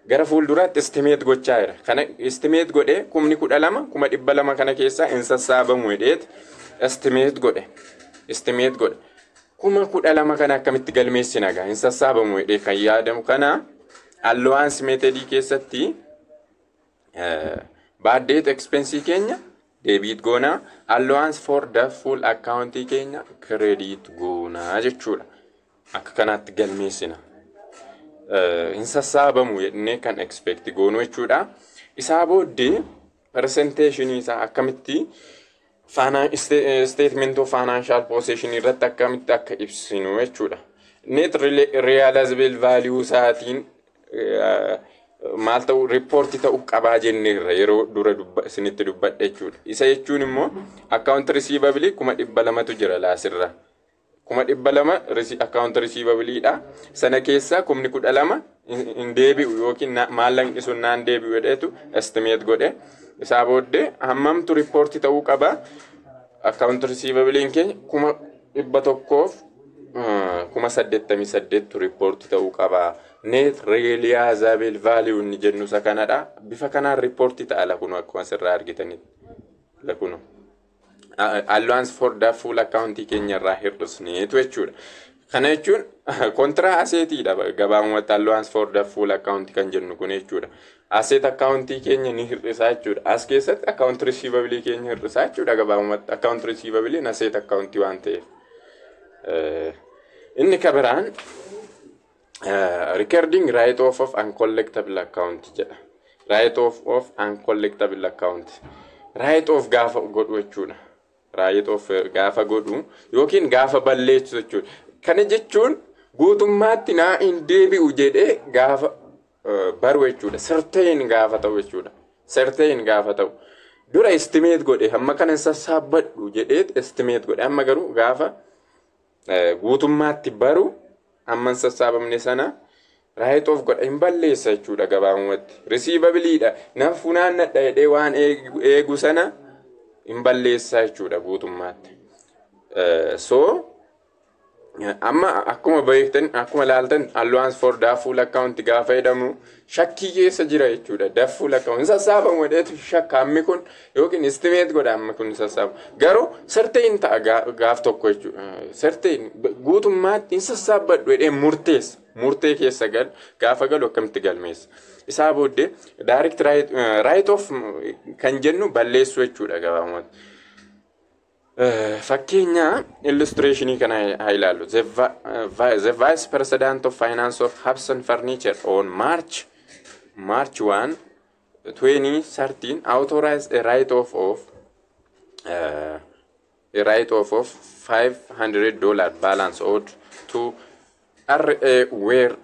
Speaker 1: gara fuulduraatti estimate gochaa jira. Kana estimate godhee 12,000 200,000 kana keessaa hin sassaabamu jedheet estimate godhe. Estimate godhe. 12,000 kana akkamitti galmeessina gaa? Hin sassaabamu jedhee kan yaadamu kana allowance methodii keessatti bad debt expense keenya debit goonaa, allowance for doubtful accountii keenya credit goonaa jechuudha. Akka kanaatti galmeessina. Hin sassaabamu jennee kan expect goonu jechuudha. Isaa booddee presentationii isaa akkamitti statement of financial position irratti akkamitti akka ibsinu jechuudha. Net realizable value isaatiin maal ta'u reportii ta'uu qabaa jenneerra yeroo dura isinitti dubbadhe jechuudha. Isa jechuun immoo account receivable 200,000tu jira laasirra. 200,000 account receivableiidha. Sana keessaa 12,000 hin deebi'u yookiin maallaqni sun naan deebi'u jedheetu estimate godhe. Isaa booddee hammamtu reportii ta'uu qaba? Account receivableiin keenya 188,000tu reportii ta'uu qaba. Net realizable value inni jennu isa kanadha. Bifa kanaan reportii ta'a lakunu akkuma asirraa argitanitti. Lakunu. Allowance for doubtful accountii keenya irraa hir'isneetu jechuudha. Kana jechuun contra assetiidha gabaabumatti allowance for doubtful accountii kan jennu kun jechuudha. Asset accountii keenya ni hir'isaa jechuudha. As keessatti account receivable keenya hir'isaa jechuudha gabaabumatti. Account receivable asset accountii waan ta'eef. Inni kabiraan recording write off of uncollectible account jedha. Write off of uncollectible account. Write off gaafa godhu jechuudha. Write off gaafa godhu yookiin gaafa balleessu jechuudha. Kana jechuun guutummaatti naa hin deebi'u jedhee gaafa baru jechuudha. Certain gaafa ta'u jechuudha. Certain gaafa ta'u. Dura estimate godhe, hamma kana hin sassaabbadhu jedheet estimate godhe, amma garuu gaafa guutummaatti baru hamma hin sassaabamne sana write off godha, hin balleessa jechuudha gabaabumatti. Receivableiidha. Nan funaannadha jedhee waan eegu sana hin balleessa jechuudha guutummaatti. So amma akkuma beektan, akkuma ilaaltan, allowance for doubtful account gaafa jedhamu shakkii keessa jira jechuudha. Doubtful account hin sassaabamu jedheetu shakka hammi kun yookiin estimate godha hammi kun hin sassaabamu. Garuu certain ta'a gaaf tokko jechuudha. Certain guutummaatti hin sassaabbadhu jedhee murteessa. Murtee keessa gal gaafa galu akkamitti galmeessa? Isaa booddee direct write off kan jennu balleessuu jechuudha gabaabumatti. Fakkeenya illustrationii kana haa ilaallu. The Vice President of Finance of Hudson Furniture on March 1, 2013 authorized a write-off of $500 balance owed to RA Ware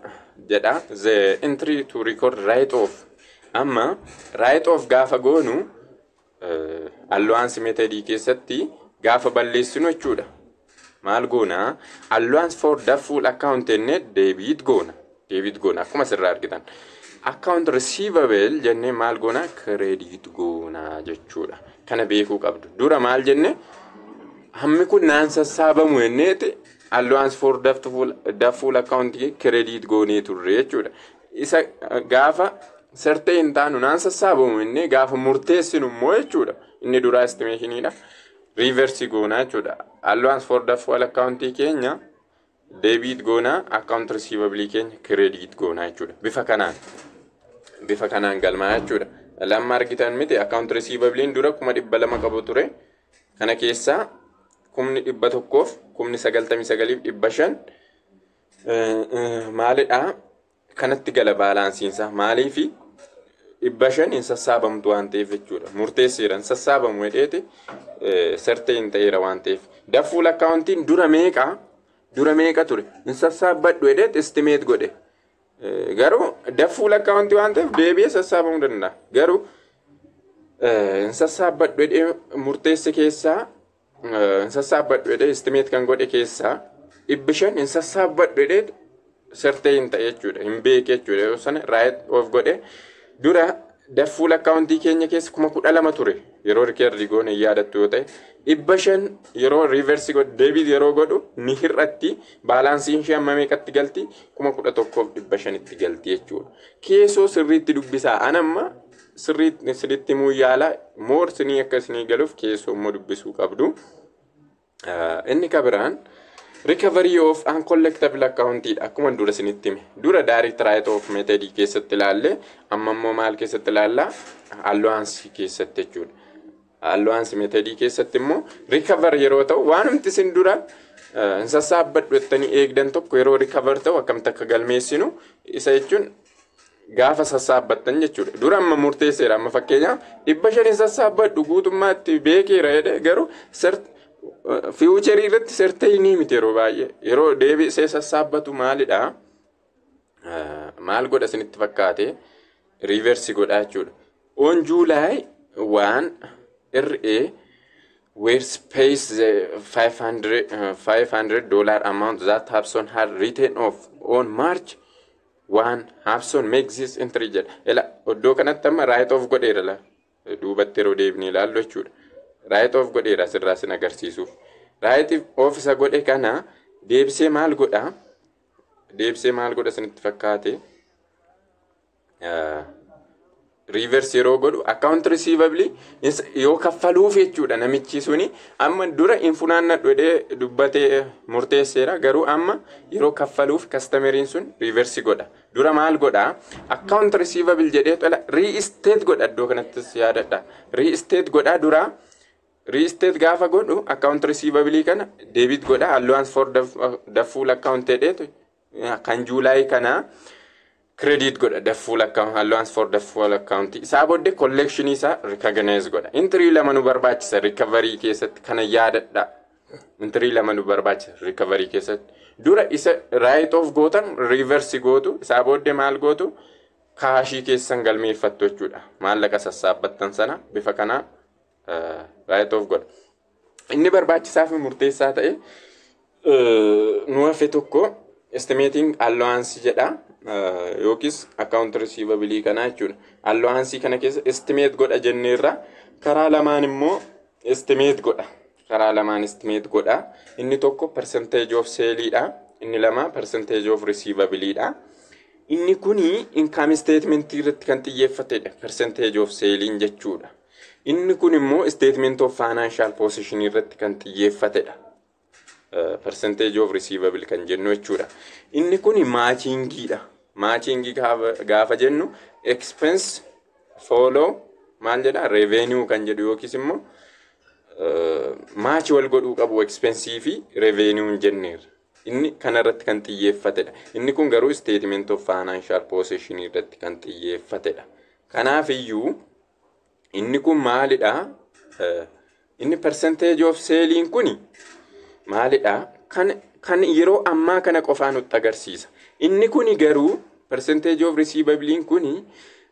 Speaker 1: jedha. The entry to record write-off. Amma write-off gaafa goonu allowance methodii keessatti gaafa balleessinu jechuudha. Maal goona? Allowance for doubtful account jennee debit goona. Debit goona akkuma asirraa argitan. Account receivable jennee maal goona? Credit goona jechuudha. Kana beekuu qabdu. Dura maal jenne? Hammi kun naan sassaabamu jenneeti allowance for doubtful account credit goonee turre jechuudha. Isa gaafa certain taanu naan sassaabamu jennee gaafa murteessinu immoo jechuudha. Inni duraa estimationiidha. Reverse goonaa jechuudha. Allowance for doubtful account keenya debit goonaa, account receivable keenya credit goonaa jechuudha. Bifa kanaan. Bifa kanaan galmaa jechuudha. Lamma argitan miti, account receivableiin dura 200,000 qabu ture. Kana keessaa 199,500 maalidhaa? Kanatti gala balanceiinsaa maaliifi 500 hin sassaabamtu waan ta'eef jechuudha. Murteesseera, hin sassaabamu jedheeti certain ta'eera waan ta'eef. Doubtful accountiin dura meeqa? Dura meeqa ture? Hin sassaabbadhu jedheet estimate godhe. Garuu doubtful accountii waan ta'eef deebi'ee sassaabamuu danda'a. Garuu hin sassaabbadhu jedhee murteesse keessaa, hin sassaabbadhu jedhee estimate kan godhe keessaa 500 hin sassaabbadhu jedhee certain ta'e jechuudha. Hin beeke jechuudha. Yeroo sana write off godhe. Dura doubtful accountii keenya keessa 12,000 ture. Yeroo record goone hin yaadattu yoo ta'e, 500 yeroo reverse godhu, debit yeroo godhu ni hir'atti. Balanceiin ishee amma meeqatti galti? 11,500tti galti jechuudha. Keessoo sirriitti dubbisaa. An amma sirriitti sirriitti himuu yaala more sinii akka isinii galuuf keessoo immoo dubbisuu qabdu. Inni kabiraan recovery of uncollectible account dha. Akkuma dura isinitti hime. Dura direct write off method keessatti ilaalle, amma immoo maal keessatti ilaalla? Allowance keessatti jechuudha. Allowance method keessatti immoo recover yeroo ta'u, waanumti isin dura hin sassaabbadhu jettanii eegdan tokko yeroo recover ta'u akkamitti akka galmeessinu. Isa jechuun gaafa sassaabbattan jechuudha. Dura amma murteesseera. Amma fakkeenyaaf 500 hin sassaabbadhu guutummaatti beekeera jedhe, garuu futureii irratti certainii miti yeroo baay'ee. Yeroo deebisee sassaabbatu maalidha? Maal godha isinitti fakkaate? Reverse godha jechuudha. On July 1 RA where pays the $500 amount that Hobson had written off on March 1. Hobson makes this entry jedha. Ela iddoo kanatti amma write off godheera la. Duubatti yeroo deebinee ilaallu jechuudha. Write off godheera asirraa sin agarsiisuuf. Write off isa godhe kana deebisee maal godha? Deebisee maal godha isinitti fakkaate? Reverse yeroo godhu account receivable yoo kaffaluuf jechuudha. Namichi suni amma dura hin funaannadhu jedhee dubbatee murteesseera, garuu amma yeroo kaffaluuf customeriin sun reverse godha. Dura maal godha? Account receivable jedhee tola restate godha. Iddoo kanattis yaadadha, restate godha. Dura restate gaafa godhu account receivable kana debit godha. Allowance for doubtful account jedheetu kan July kana credit godha. Doubtful account, allowance for doubtful account isaa booddee collection isaa recognize godha. Entry lama nu barbaachisa recovery keessatti, kana yaadadha. Entry lama nu barbaachisa recovery keessatti. Dura isa write off gootan reverse gootu, isaa booddee maal gootu? Cashii keessan galmeeffattu jechuudha. Maallaqa sassaabbattan sana bifa kanaa write off godha. Inni barbaachisaa fi murteessaa ta'e nu hafe tokko estimating allowance jedha, yookiis account receivable kana jechuudha. Allowance kana keessa estimate godha jenneerra. Karaa lamaan immoo estimate godha. Karaa lamaan estimate godha. Inni tokko percentage of sale dha. Inni lama percentage of receivable dha. Inni kuni income statement irratti kan xiyyeeffatedha. Percentage of sale jechuudha. Inni kun immoo statement of financial position irratti kan xiyyeeffatedha. Percentage of receivable kan jennu jechuudha. Inni kun matchingiidha. Matchingii gaafa jennu expense follow maal jedha, revenue kan jedhu, yookiis immoo match wal godhuu qabu expensii fi revenue jenneerra. Inni kanarratti kan xiyyeeffatedha. Inni kun garuu statement of financial position irratti kan xiyyeeffatedha. Kanaaf iyyuu inni kun maalidha? Inni percentage of salein kuni maalidha? Kan yeroo ammaa kana qofaa nutti agarsiisa. Inni kuni garuu percentage of receivablein kuni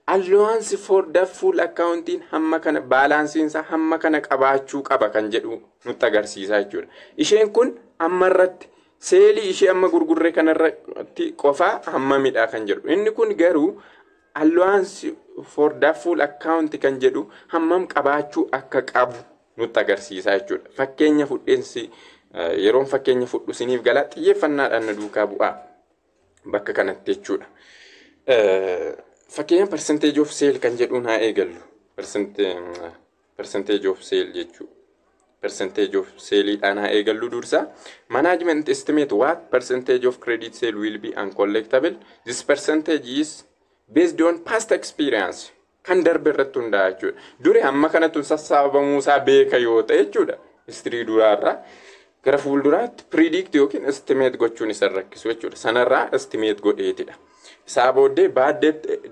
Speaker 1: allowance for doubtful accountiin hamma kana, balanceiin isaa hamma kana qabaachuu qaba kan jedhu nutti agarsiisa jechuudha. Isheen kun ammarratti saleii ishee amma gurgurre kanarratti qofaa hammamidha kan jedhu. Inni kun garuu allowance for doubtful account kan jedhu hammam qabaachuu akka qabu nutti agarsiisa jechuudha. Fakkeenya fudheensi yeroon fakkeenya fudhu siniif gala, xiyyeeffannaadhaan na duukaa bu'aa bakka kanatti jechuudha. Fakkeenya percentage of sale kan jedhuun haa eegallu. Percentage of sale jechuudha. Percentage of saleidhaan haa eegallu dursa. Management estimate what percentage of credit sale will be uncollectible. This percentage is based on past experience. Kan darbe irratti hundaa'a jechuudha. Duri hamma kanatu sassaabamuusaa beeka yoo ta'e jechuudha. History duraarraa gara fuulduraatti predict yookiin estimate gochuun isa rakkisu jechuudha. Sanarraa estimate godheetidha. Isaa booddee bad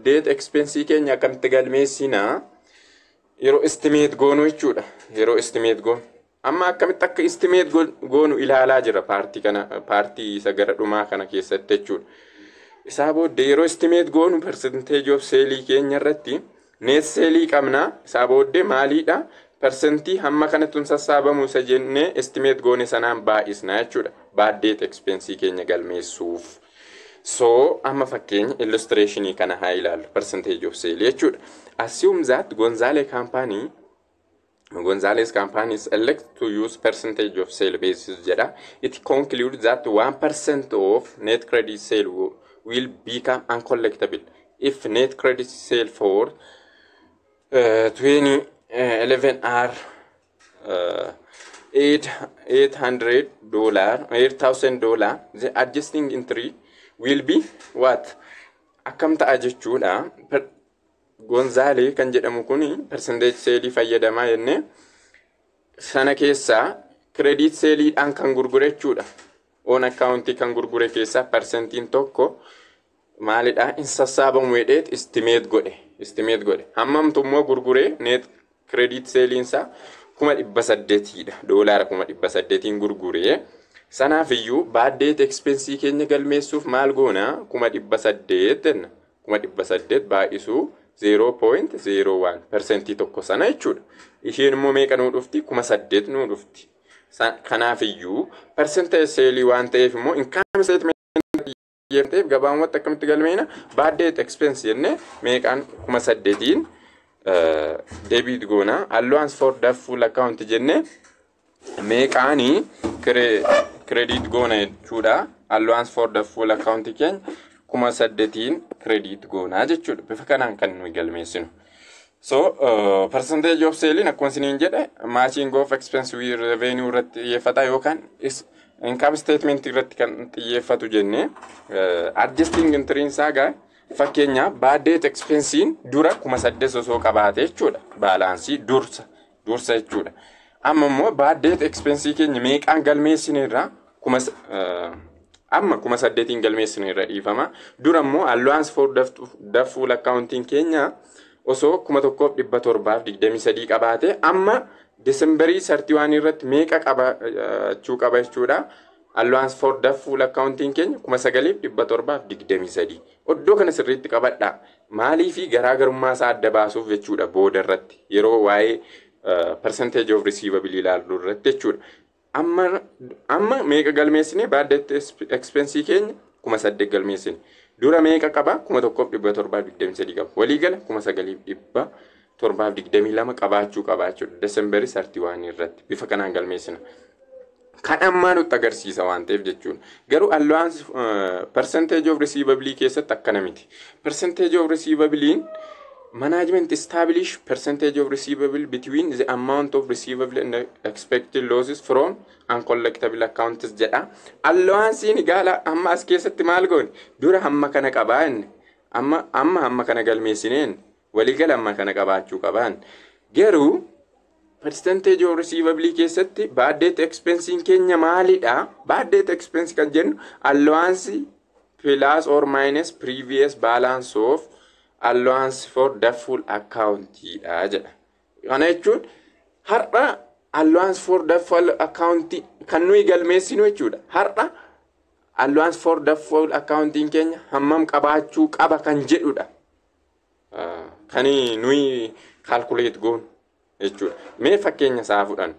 Speaker 1: debt expense keenya akkamitti galmeessinaa yeroo estimate goonu jechuudha. Yeroo estimate goonu. Amma akkamitti akka estimate goonu ilaalaa jira partii kana, partii isa gara dhumaa kana keessatti jechuudha. Isaa booddee yeroo estimate goonu percentage of saleii keenya irratti net saleii qabna. Isaa booddee maaliidha? Percentii hamma kanatti sassaabamu isa jennee estimate goone sanaan baay'isna jechuudha, bad debt expense keenya galmeessuuf. So amma fakkeenya illustrationii kana haa ilaallu, percentage of sale jechuudha. Assume that Gonzales Company is elect to use percentage of sale basis jedha. It concludes that 1% of net credit sale will become uncollectible if net credit sale for 2011 are $800, $8,000. The adjusting entry will be what? Akkam ta'a jechuudha. Gonzaalee kan jedhamu kun percentage saleii fayyadamaa jennee, sana keessaa credit saleiidhaan kan gurgure jechuudha. On accountii kan gurgure keessaa percentiin 1 maalidha, hin sassaabamu jedheet estimate godhe. Estimate godhe. Hammamtu immoo gurgure? Net credit saleiinsaa 800,000dha. Doolaara 800,000 gurgure. Sanaaf iyyuu bad debt expensii keenya galmeessuuf maal goona? 800,000 jenna. 800,000 baay'isuu 0.01, percentii 1 sana jechuudha. Isheen immoo meeqa nuu dhufti? 8,000 nuu dhufti. Kanaaf iyyuu percentage saleii waan ta'eef immoo income statement ta'eef gabaabumatti akkamitti galmeena? Bad debt expense jennee meeqaan? 8,000n debit goona. Allowance for doubtful account jennee meeqaanii credit goona jechuudha. Allowance for doubtful account keenya 8,000n credit goonaa jechuudha. Bifa kanaan kan nuyi galmeessinu. So percentage of sale akkuma isiniin jedhe matching of expense with revenue irratti xiyyeeffata yookaan income statement irratti kan xiyyeeffatu jennee. Adjusting entry isaa gaa fakkeenyaaf bad debt expensiin dura 8,000 osoo qabaate jechuudha, balanceii dursa jechuudha. Amma immoo bad debt expensii keenya meeqaan galmeessineerra? Kuma amma 8,000n galmeessineerra, dhiifama. Dura immoo allowance for doubtful accountiin keenya osoo 1,723 qabaate, amma Decemberii 31 irratti meeqa qabachuu qaba jechuudha? Allowance for doubtful accountiin keenya 9,723. Iddoo kana sirriitti qabadha. Maalii fi garaagarummaa isaa adda baasuuf jechuudha, booda irratti yeroo waa'ee percentage of receivable ilaallu irratti jechuudha. Amma meeqa galmeessine? Bad debt expensii keenya 8,000 galmeessine. Dura meeqa qaba? 1,723 qaba. Waliigala 9,722 qabaachuu qaba jechuudha, Decemberii 31 irratti bifa kanaan galmeessina. Kan ammaa nutti agarsiisa waan ta'eef jechuudha. Garuu allowance percentage of receivable keessatti akkana miti. Percentage of receivable, management establish percentage of receivable between the amount of receivable and expected losses from uncollectible accounts jedha. Allowancein gaala amma as keessatti maal goone? Dura hamma kana qabaa inni. Amma hamma kana galmeessineen waliigala hamma kana qabaachuu qabaan. Garuu percentage of receivable keessatti bad debt expensiin keenya maalidha? Bad debt expense kan jennu allowance plus or minus previous balance of allowance for doubtful account dha jedha. Kana jechuun har'a allowance for doubtful account kan nuyi galmeessinu jechuudha. Har'a allowance for doubtful accountiin keenya hammam qabaachuu qaba kan jedhudha, kan nuyi calculate goonu jechuudha. Mee fakkeenya isaa fudhannu.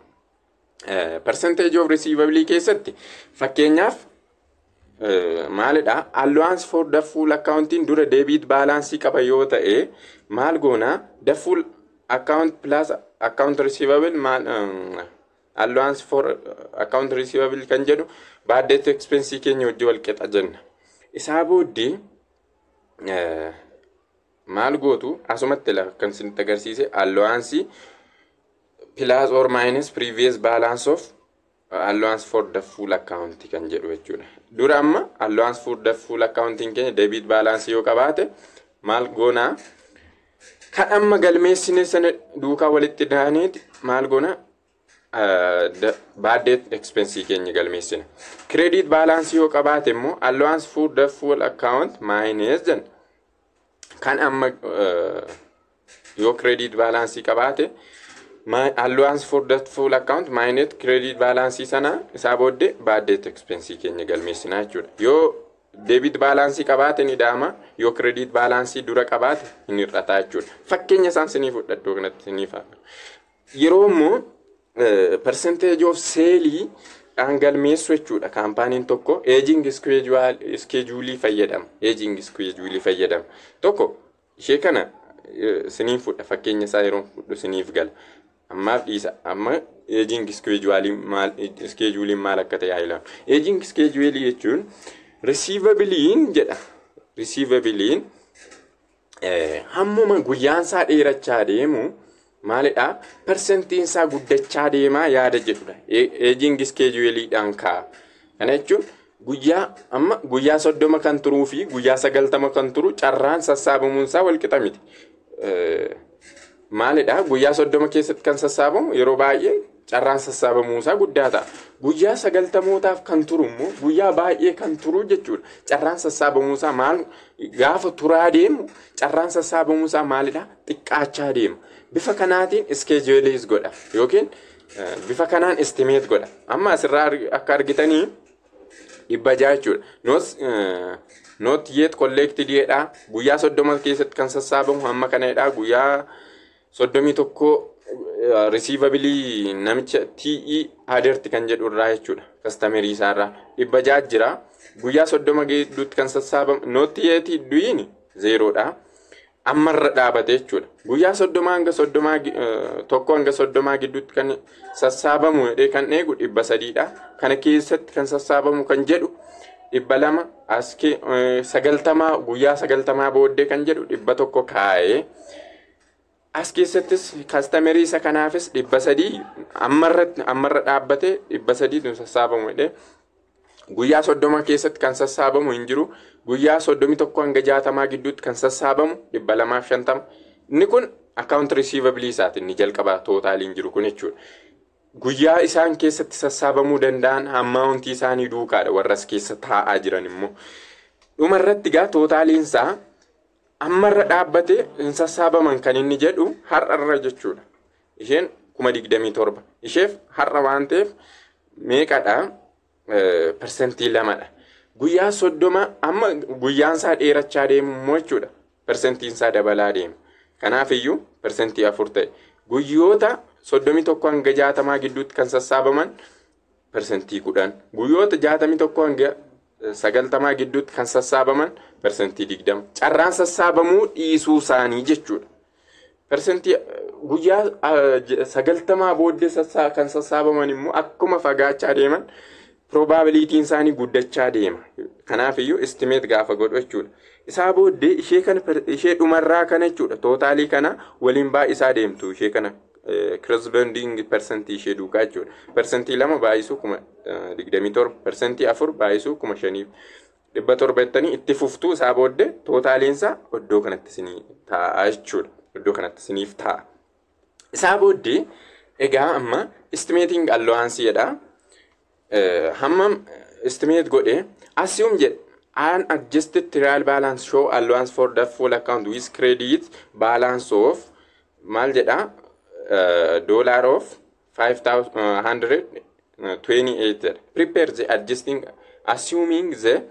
Speaker 1: Percentage of receivable keessatti fakkeenyaaf maalidha? Allowance for doubtful accountiin dura debit balanceii qaba yoo ta'e, maal goona? Doubtful account plus account receivable, maal, allowance for account receivable kan jedhu bad debt expense keenya wajji wal qixa jenna. Isaa booddee maal gootu? Asumatti kan isinitti agarsiise, allowance plus or minus previous balance of allowance for doubtful account kan jedhu jechuudha. Dura amma allowance for doubtful accounting keenya debit balance yoo qabaate, maal goonaa? Kan amma galmeessine sana duukaa walitti daaneeti maal goona? Bad debt expense keenya galmeessina. Credit balance yoo qabaate immoo allowance for doubtful account minus jenna. Kan amma yoo credit balance qabaate Allowance for doubtful account minus credit balance sana, isaa booddee bad debt expense keenya galmeessinaa jechuudha. Yoo debit balance qabaate ni dhaama, yoo credit balance dura qabaate hin hir'ata jechuudha. Fakkeenya isaan sinii fudhadhu iddoo kanatti siniif. Yeroo immoo percentage of sale dhaan galmeessu jechuudha. Kaampaaniin tokko aging schedule fayyadama. Aging schedule fayyadama. Tokko ishee kana siniin fudha, fakkeenya isaa yeroo fudhu siniif gala. Ammaaf dhiisa. Amma aging schedule maal akka ta'e haa ilaalu. Aging schedule jechuun receivableiin jedha. Receivableiin hammuma guyyaan isaa dheerachaa deemu maalidha? Persentiin isaa guddachaa deemaa yaada jedhudha. Aging scheduleidhaan kaa'a. Kana jechuun guyyaa amma guyyaa 30 kan turuu fi guyyaa 90 kan turu carraan sassaabamuun isaa walqixa miti. Maalidha? Guyyaa 30 keessatti kan sassaabamu yeroo baay'ee carraan sassaabamuu isaa guddaa ta'a. Guyyaa 90mootaaf kan turu immoo guyyaa baay'ee kan turu jechuudha. Carraan sassaabamuu isaa maal gaafa turaa deemu, carraan sassaabamuu isaa maalidha? Xiqqaachaa deema. Bifa kanaatiin scheduleis godha yookiin bifa kanaan estimate godha. Amma asirraa akka argitanii 600 jechuudha. Not yet collected jedha. Guyyaa 30 keessatti kan sassaabamu hamma kanadha. Guyyaa 31 receivable namicha TE Aderti kan jedhu irraa jechuudha. Customerii isaarraa 600 jira. Guyyaa 30 gidduutti kan sassaabamu not yet due zerodha. Ammarra dhaabate jechuudha. Guyyaa 30 hanga 31 hanga 30 gidduutti kan sassaabamu jedhee kan eegu 300dha. Kana keessatti kan sassaabamu kan jedhu 200, as 90, guyyaa 90 booddee kan jedhu 100 kaa'ee, as keessattis customerii isa kanaafis 300 ammarra dhaabbate, 300 sassaabamu jedhee, guyyaa 30 keessatti kan sassaabamu hin jiru. Guyyaa 31 hanga 60 gidduutti kan sassaabamu 250. Inni kun account receivable isaati, inni jalqaba totaliin jiru kun jechuudha. Guyyaa isaan keessatti sassaabamuu danda'an amountii isaanii duukaadha warra as keessa taa'aa jiran immoo. Dhumarratti gaa totaliin isaa ammarra dhaabbate hin sassaabaman kan inni jedhu har'arra jechuudha. Isheen 27,000. Isheef har'a waan ta'eef meeqadha? 2%dha. Guyyaa 30 amma guyyaan isaa dheerachaa deemu immoo jechuudha. Persentiin isaa dabalaa deema. Kanaaf iyyuu 4% ta'e. Guyyoota 31 hanga 60 gidduutti kan sassaabaman 10%. Guyyoota 61 hanga 90 gidduutti kan sassaabaman 20%. Carraan sassaabamuu dhiisuu isaanii jechuudha. Persentii guyyaa 90 booddee kan sassaabaman immoo akkuma fagaachaa deeman probabilityn isaanii guddachaa deema. Kanaaf iyyuu estimate gaafa godhu jechuudha. Isaa booddee ishee kana, ishee dhumarraa kana jechuudha. Totalii kana waliin baay'isaa deemtu, ishee kana corresponding persentii ishee duukaa jechuudha. 2% baay'isuu 27,000, 4% baay'isuu 5,700 jettanii itti fuftuu, isaa booddee totaliinsaa iddoo kanatti isinii taa'a jechuudha. Iddoo kanatti isiniif taa'a. Isaa booddee egaa amma estimating allowance jedha. Hammam estimate godhe? Assume jedhe, unadjusted trial balance show allowance for doubtful account with credit balance of maal jedha, dollar of 528 jedha. Prepare the adjusting assuming the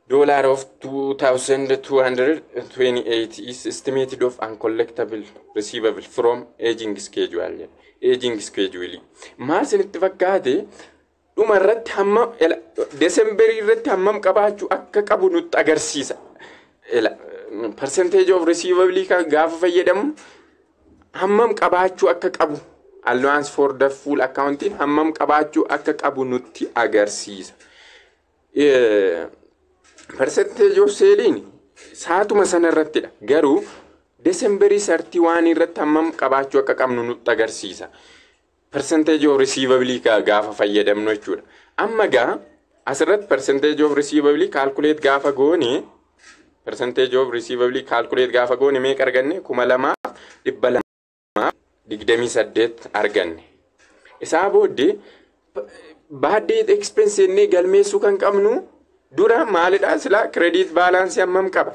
Speaker 1: dollar of 2228 is estimated of uncollectible receivable from aging schedule jedha. Aging schedule maal isinitti fakkaate? Dhuma irratti hamma Decemberii irratti hammam qabaachuu akka qabu nutti agarsiisa. Percentage of receivable kan gaafa fayyadamu hammam qabaachuu akka qabu, allowance for doubtful accounting hammam qabaachuu akka qabu nutti agarsiisa. Percentage of salein saatuma sana irrattidha. Garuu Decemberii 31 irratti hammam qabaachuu akka qabnu nutti agarsiisa. Percentage of receivable gaafa fayyadamnu jechuudha. Amma gaa asirratti percentage of receivable calculate gaafa goone, percentage of receivable calculate gaafa goone meeqa arganne? 2,228 arganne. Isaa booddee bad debt expense jennee galmeessuu kan qabnu dura maalidha? Silaa credit balance hammam qaba?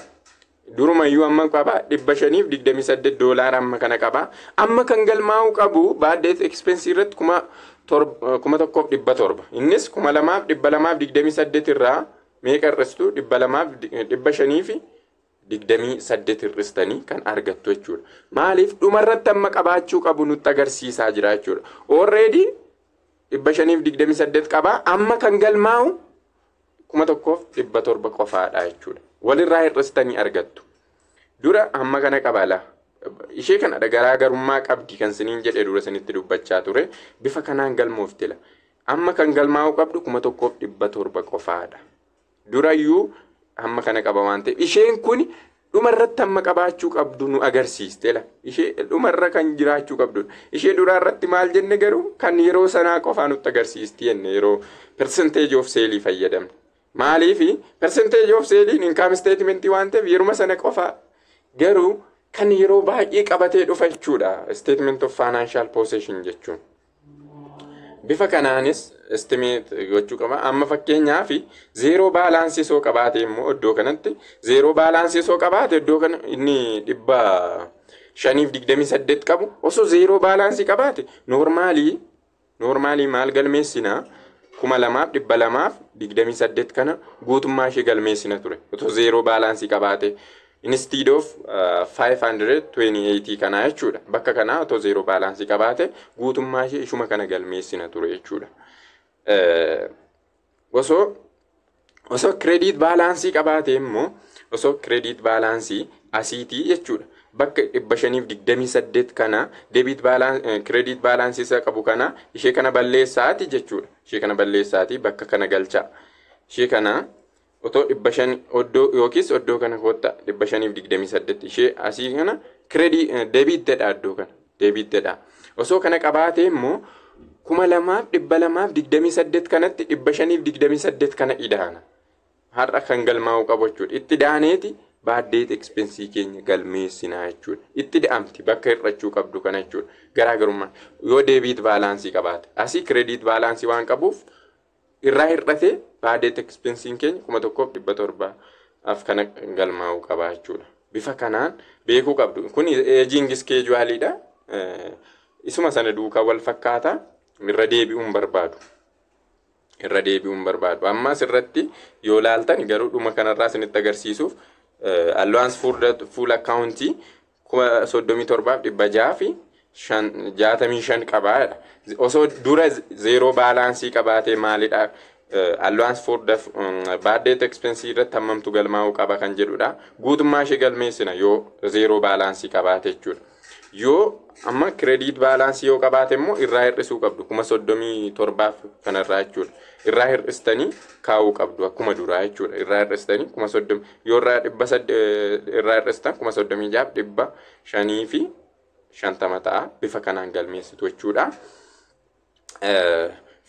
Speaker 1: Durumayyuu amma qaba $528 amma kana qaba. Amma kan galmaa'uu qabu bad debt expense irratti 1,700. Innis 2,228 irraa meeqa hir'istu? 200,528 hir'istanii kan argattu jechuudha. Maaliif? Dhumarratti amma qabaachuu qabu nutti agarsiisaa jira jechuudha. Already 528 qaba, amma kan galmaa'u 1,700 qofaadha jechuudha. Walirraa hir'istanii argattu. Dura amma kana qaba la. Ishee kana garaagarummaa qabdi kan siniin jedhe dura sinitti dubbachaa ture. Bifa kanaan galmooftila. Amma kan galmaa'uu qabdu 1,700 qofaadha. Durayyuu hamma kana qaba waan ta'eef, isheen kun dhumarratti hamma qabaachuu qabdu nu agarsiistela. Ishee dhumarra kan jiraachuu qabdu. Ishee duraa irratti maal jenne garuu? Kan yeroo sanaa qofaa nutti agarsiisti jenne yeroo percentage of sale fayyadamne. Maaliifi? Percentage of sale income statement waan ta'eef yeruma sana qofaa, garuu kan yeroo baay'ee qabatee dhufa jechuudha. Statement of financial position jechuun. Bifa kanaanis estimate gochuu qaba. Amma fakkeenyaaf zero balance soo qabaate immoo, iddoo kanatti zero balance soo qabaate, iddoo kana inni 528 qabu osoo zero balance qabaate, normally maal galmeessinaa? 2,228 kana guutummaa ishee galmeessina ture otoo zero balance qabaate, instead of 528 kanaa jechuudha. Bakka kanaa otoo zero balance qabaate guutummaa ishee ishuma kana galmeessina ture jechuudha. Osoo credit balance qabaate immoo, osoo credit balance asiitii jechuudha. Bakka 528 kana debit balance, credit balance isa qabu kana ishee kana balleessaati jechuudha. Ishee kana balleessaati bakka kana galchaa. Ishee kana otoo 500 oddoo yookiis oddoo kana kotta 528 ishee asii kana credit debit jedha, iddoo kana debit jedha. Osoo kana qabaate immoo 2,228 kanatti 528 kana idaana. Har'a kan galmaa'uu qabu jechuudha. Itti daaneeti bad debt expense keenya galmeessinaa jechuudha. Itti da'amti bakka hir'achuu qabdu kana jechuudha. Garaagarummaa yoo debit balance qabaate, asii credit balance waan qabuuf irraa hir'atee bad debt expensiin keenya 1,700f kana galmaa'uu qaba jechuudha. Bifa kanaan beekuu qabdu. Kun aging scheduleiidha. Isuma sana duukaa wal fakkaata, irra deebi'uun barbaadu. Irra deebi'uun barbaadu. Amma asirratti yoo laaltan garuu dhuma kanarraa isinitti agarsiisuuf, allowance full account 37,665 qabaadha. Osoo dura zero balance qabaatee maalidha? Allowance for bad debt expense irratti hammamtu galmaa'uu qaba kan jedhudha. Guutummaa ishee galmeessina yoo zero balance qabaate jechuudha. Yoo amma credit balance yoo qabaate immoo irraa hir'isuu qabdu 37,000 kanarraa jechuudha. Irraa hir'istanii kaa'uu qabdu akkuma duraa jechuudha. Irraa hir'istanii 30,000 yoo irraa 800 irraa hir'istan 36,550 ta'a, bifa kanaan galmeessitu jechuudha.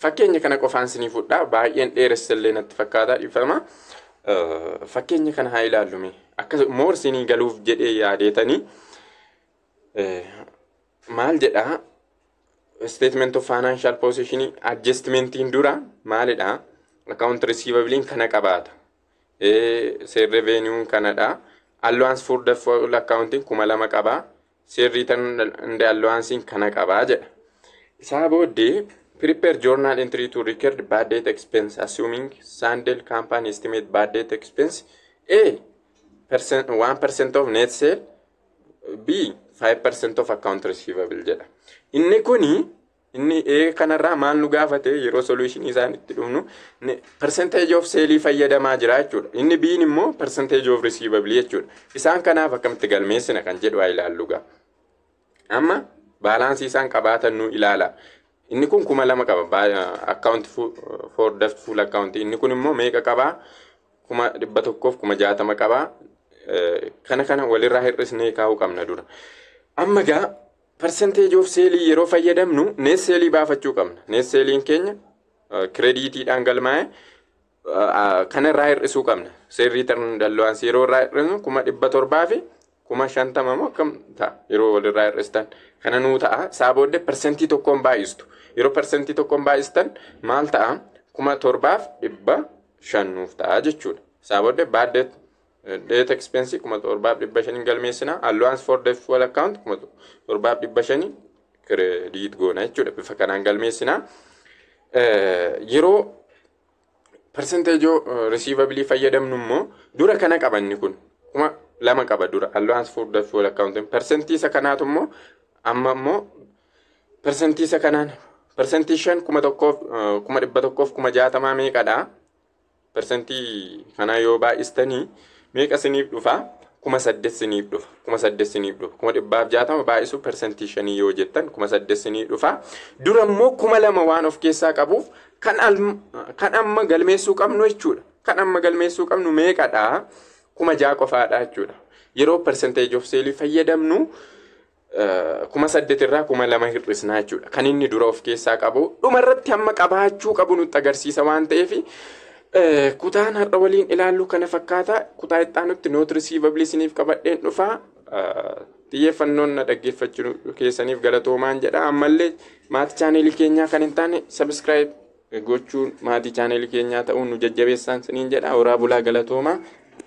Speaker 1: Fakkeenya kana qofaan sinii fudhaa, baay'een dheeressallee natti fakkaata, dhiifama. Fakkeenya kana haa ilaallume, akka more sinii galuuf jedhee yaadeetanii. Maal jedhaa? Statement of financial position adjustmentiin dura maalidha? Account receivablein kana qabaata. Sales revenue kanadha. Allowance for doubtful accounting 2,000 qabaa. Sales return and allowance kana qabaa jedha. Isaa booddee prepare journal entry to record bad debt expense assuming Sandel company estimate bad debt expense: A, percent, 1% of net sale, B, 5% of account receivable jedha. Inni kuni inni A kanarraa maal nu gaafate? Yeroo solution isaan itti dhufnu percentage of sale fayyadamaa jira jechuudha. Inni B'n immoo percentage of receivable jechuudha. Isaan kanaaf akkamitti galmeessina kan jedhu haa ilaallu gaa. Amma balance isaan qabaatan nu ilaala. Inni kun 2,000 qaba account for doubtful account. Inni kun immoo meeqa qabaa? 160,000 qabaa. Kana kana walirraa hir'isnee kaa'uu qabna dura. Amma gaa percentage of sale yeroo fayyadamnu net sale baafachuu qabna. Net saleiin keenya creditiidhaan galmaa'e kanarraa hir'isuu qabna. Sales return allowance yeroo irraa hir'isnu 750,000 moo akkam ta'a yeroo walirraa hir'istan? Kana nuu ta'a. Isaa booddee 1%n baay'istu. Yeroo 1%n baay'istan maal ta'a? 7,500 nuuf ta'a jechuudha. Isaa booddee bad debt Debt expense 7,500 galmeessina. Allowance for doubtful account 7,500 credit goona jechuudha. Bifa kanaan galmeessina. Yeroo percentage receivable fayyadamnu immoo dura kana qabanni kun 2,000 qaba dura allowance for doubtful account. Percentii isa kanaatu immoo amma immoo percentii isa kanaan 5% 1,000, 160,000 meeqadha? Percentii kanaa yoo baay'istanii meeqa siniif dhufa? 8,000 siniif dhufa. 8,000 siniif dhufa. 160,000 baay'isu 5% yoo jettan 8,000 siniif dhufa. Dura immoo 2,000 waan of keessaa qabuuf kan amma galmeessuu qabnu jechuudha. Kan amma galmeessuu qabnu meeqadha? 6,000 qofaadha jechuudha. Yeroo percentage of sale fayyadamnu 8,000 irraa 2,000 hir'isnaa jechuudha. Kan inni dura of keessaa qabu dhumarratti hamma qabaachuu qabu nutti agarsiisa waan ta'eef, kutaan har'a waliin ilaallu kana fakkaata. Kutaa itti note receivable isiniif qabadheen dhufa. Xiyyeeffannoon na dhaggeeffachuu keessaniif galatoomaan jedha. Ammallee maatii channelii keenyaa kan hin taane subscribe gochuun maatii channelii keenyaa ta'uun nu jajjabeessaan siniin jedha. Horaa bulaa, galatoomaa.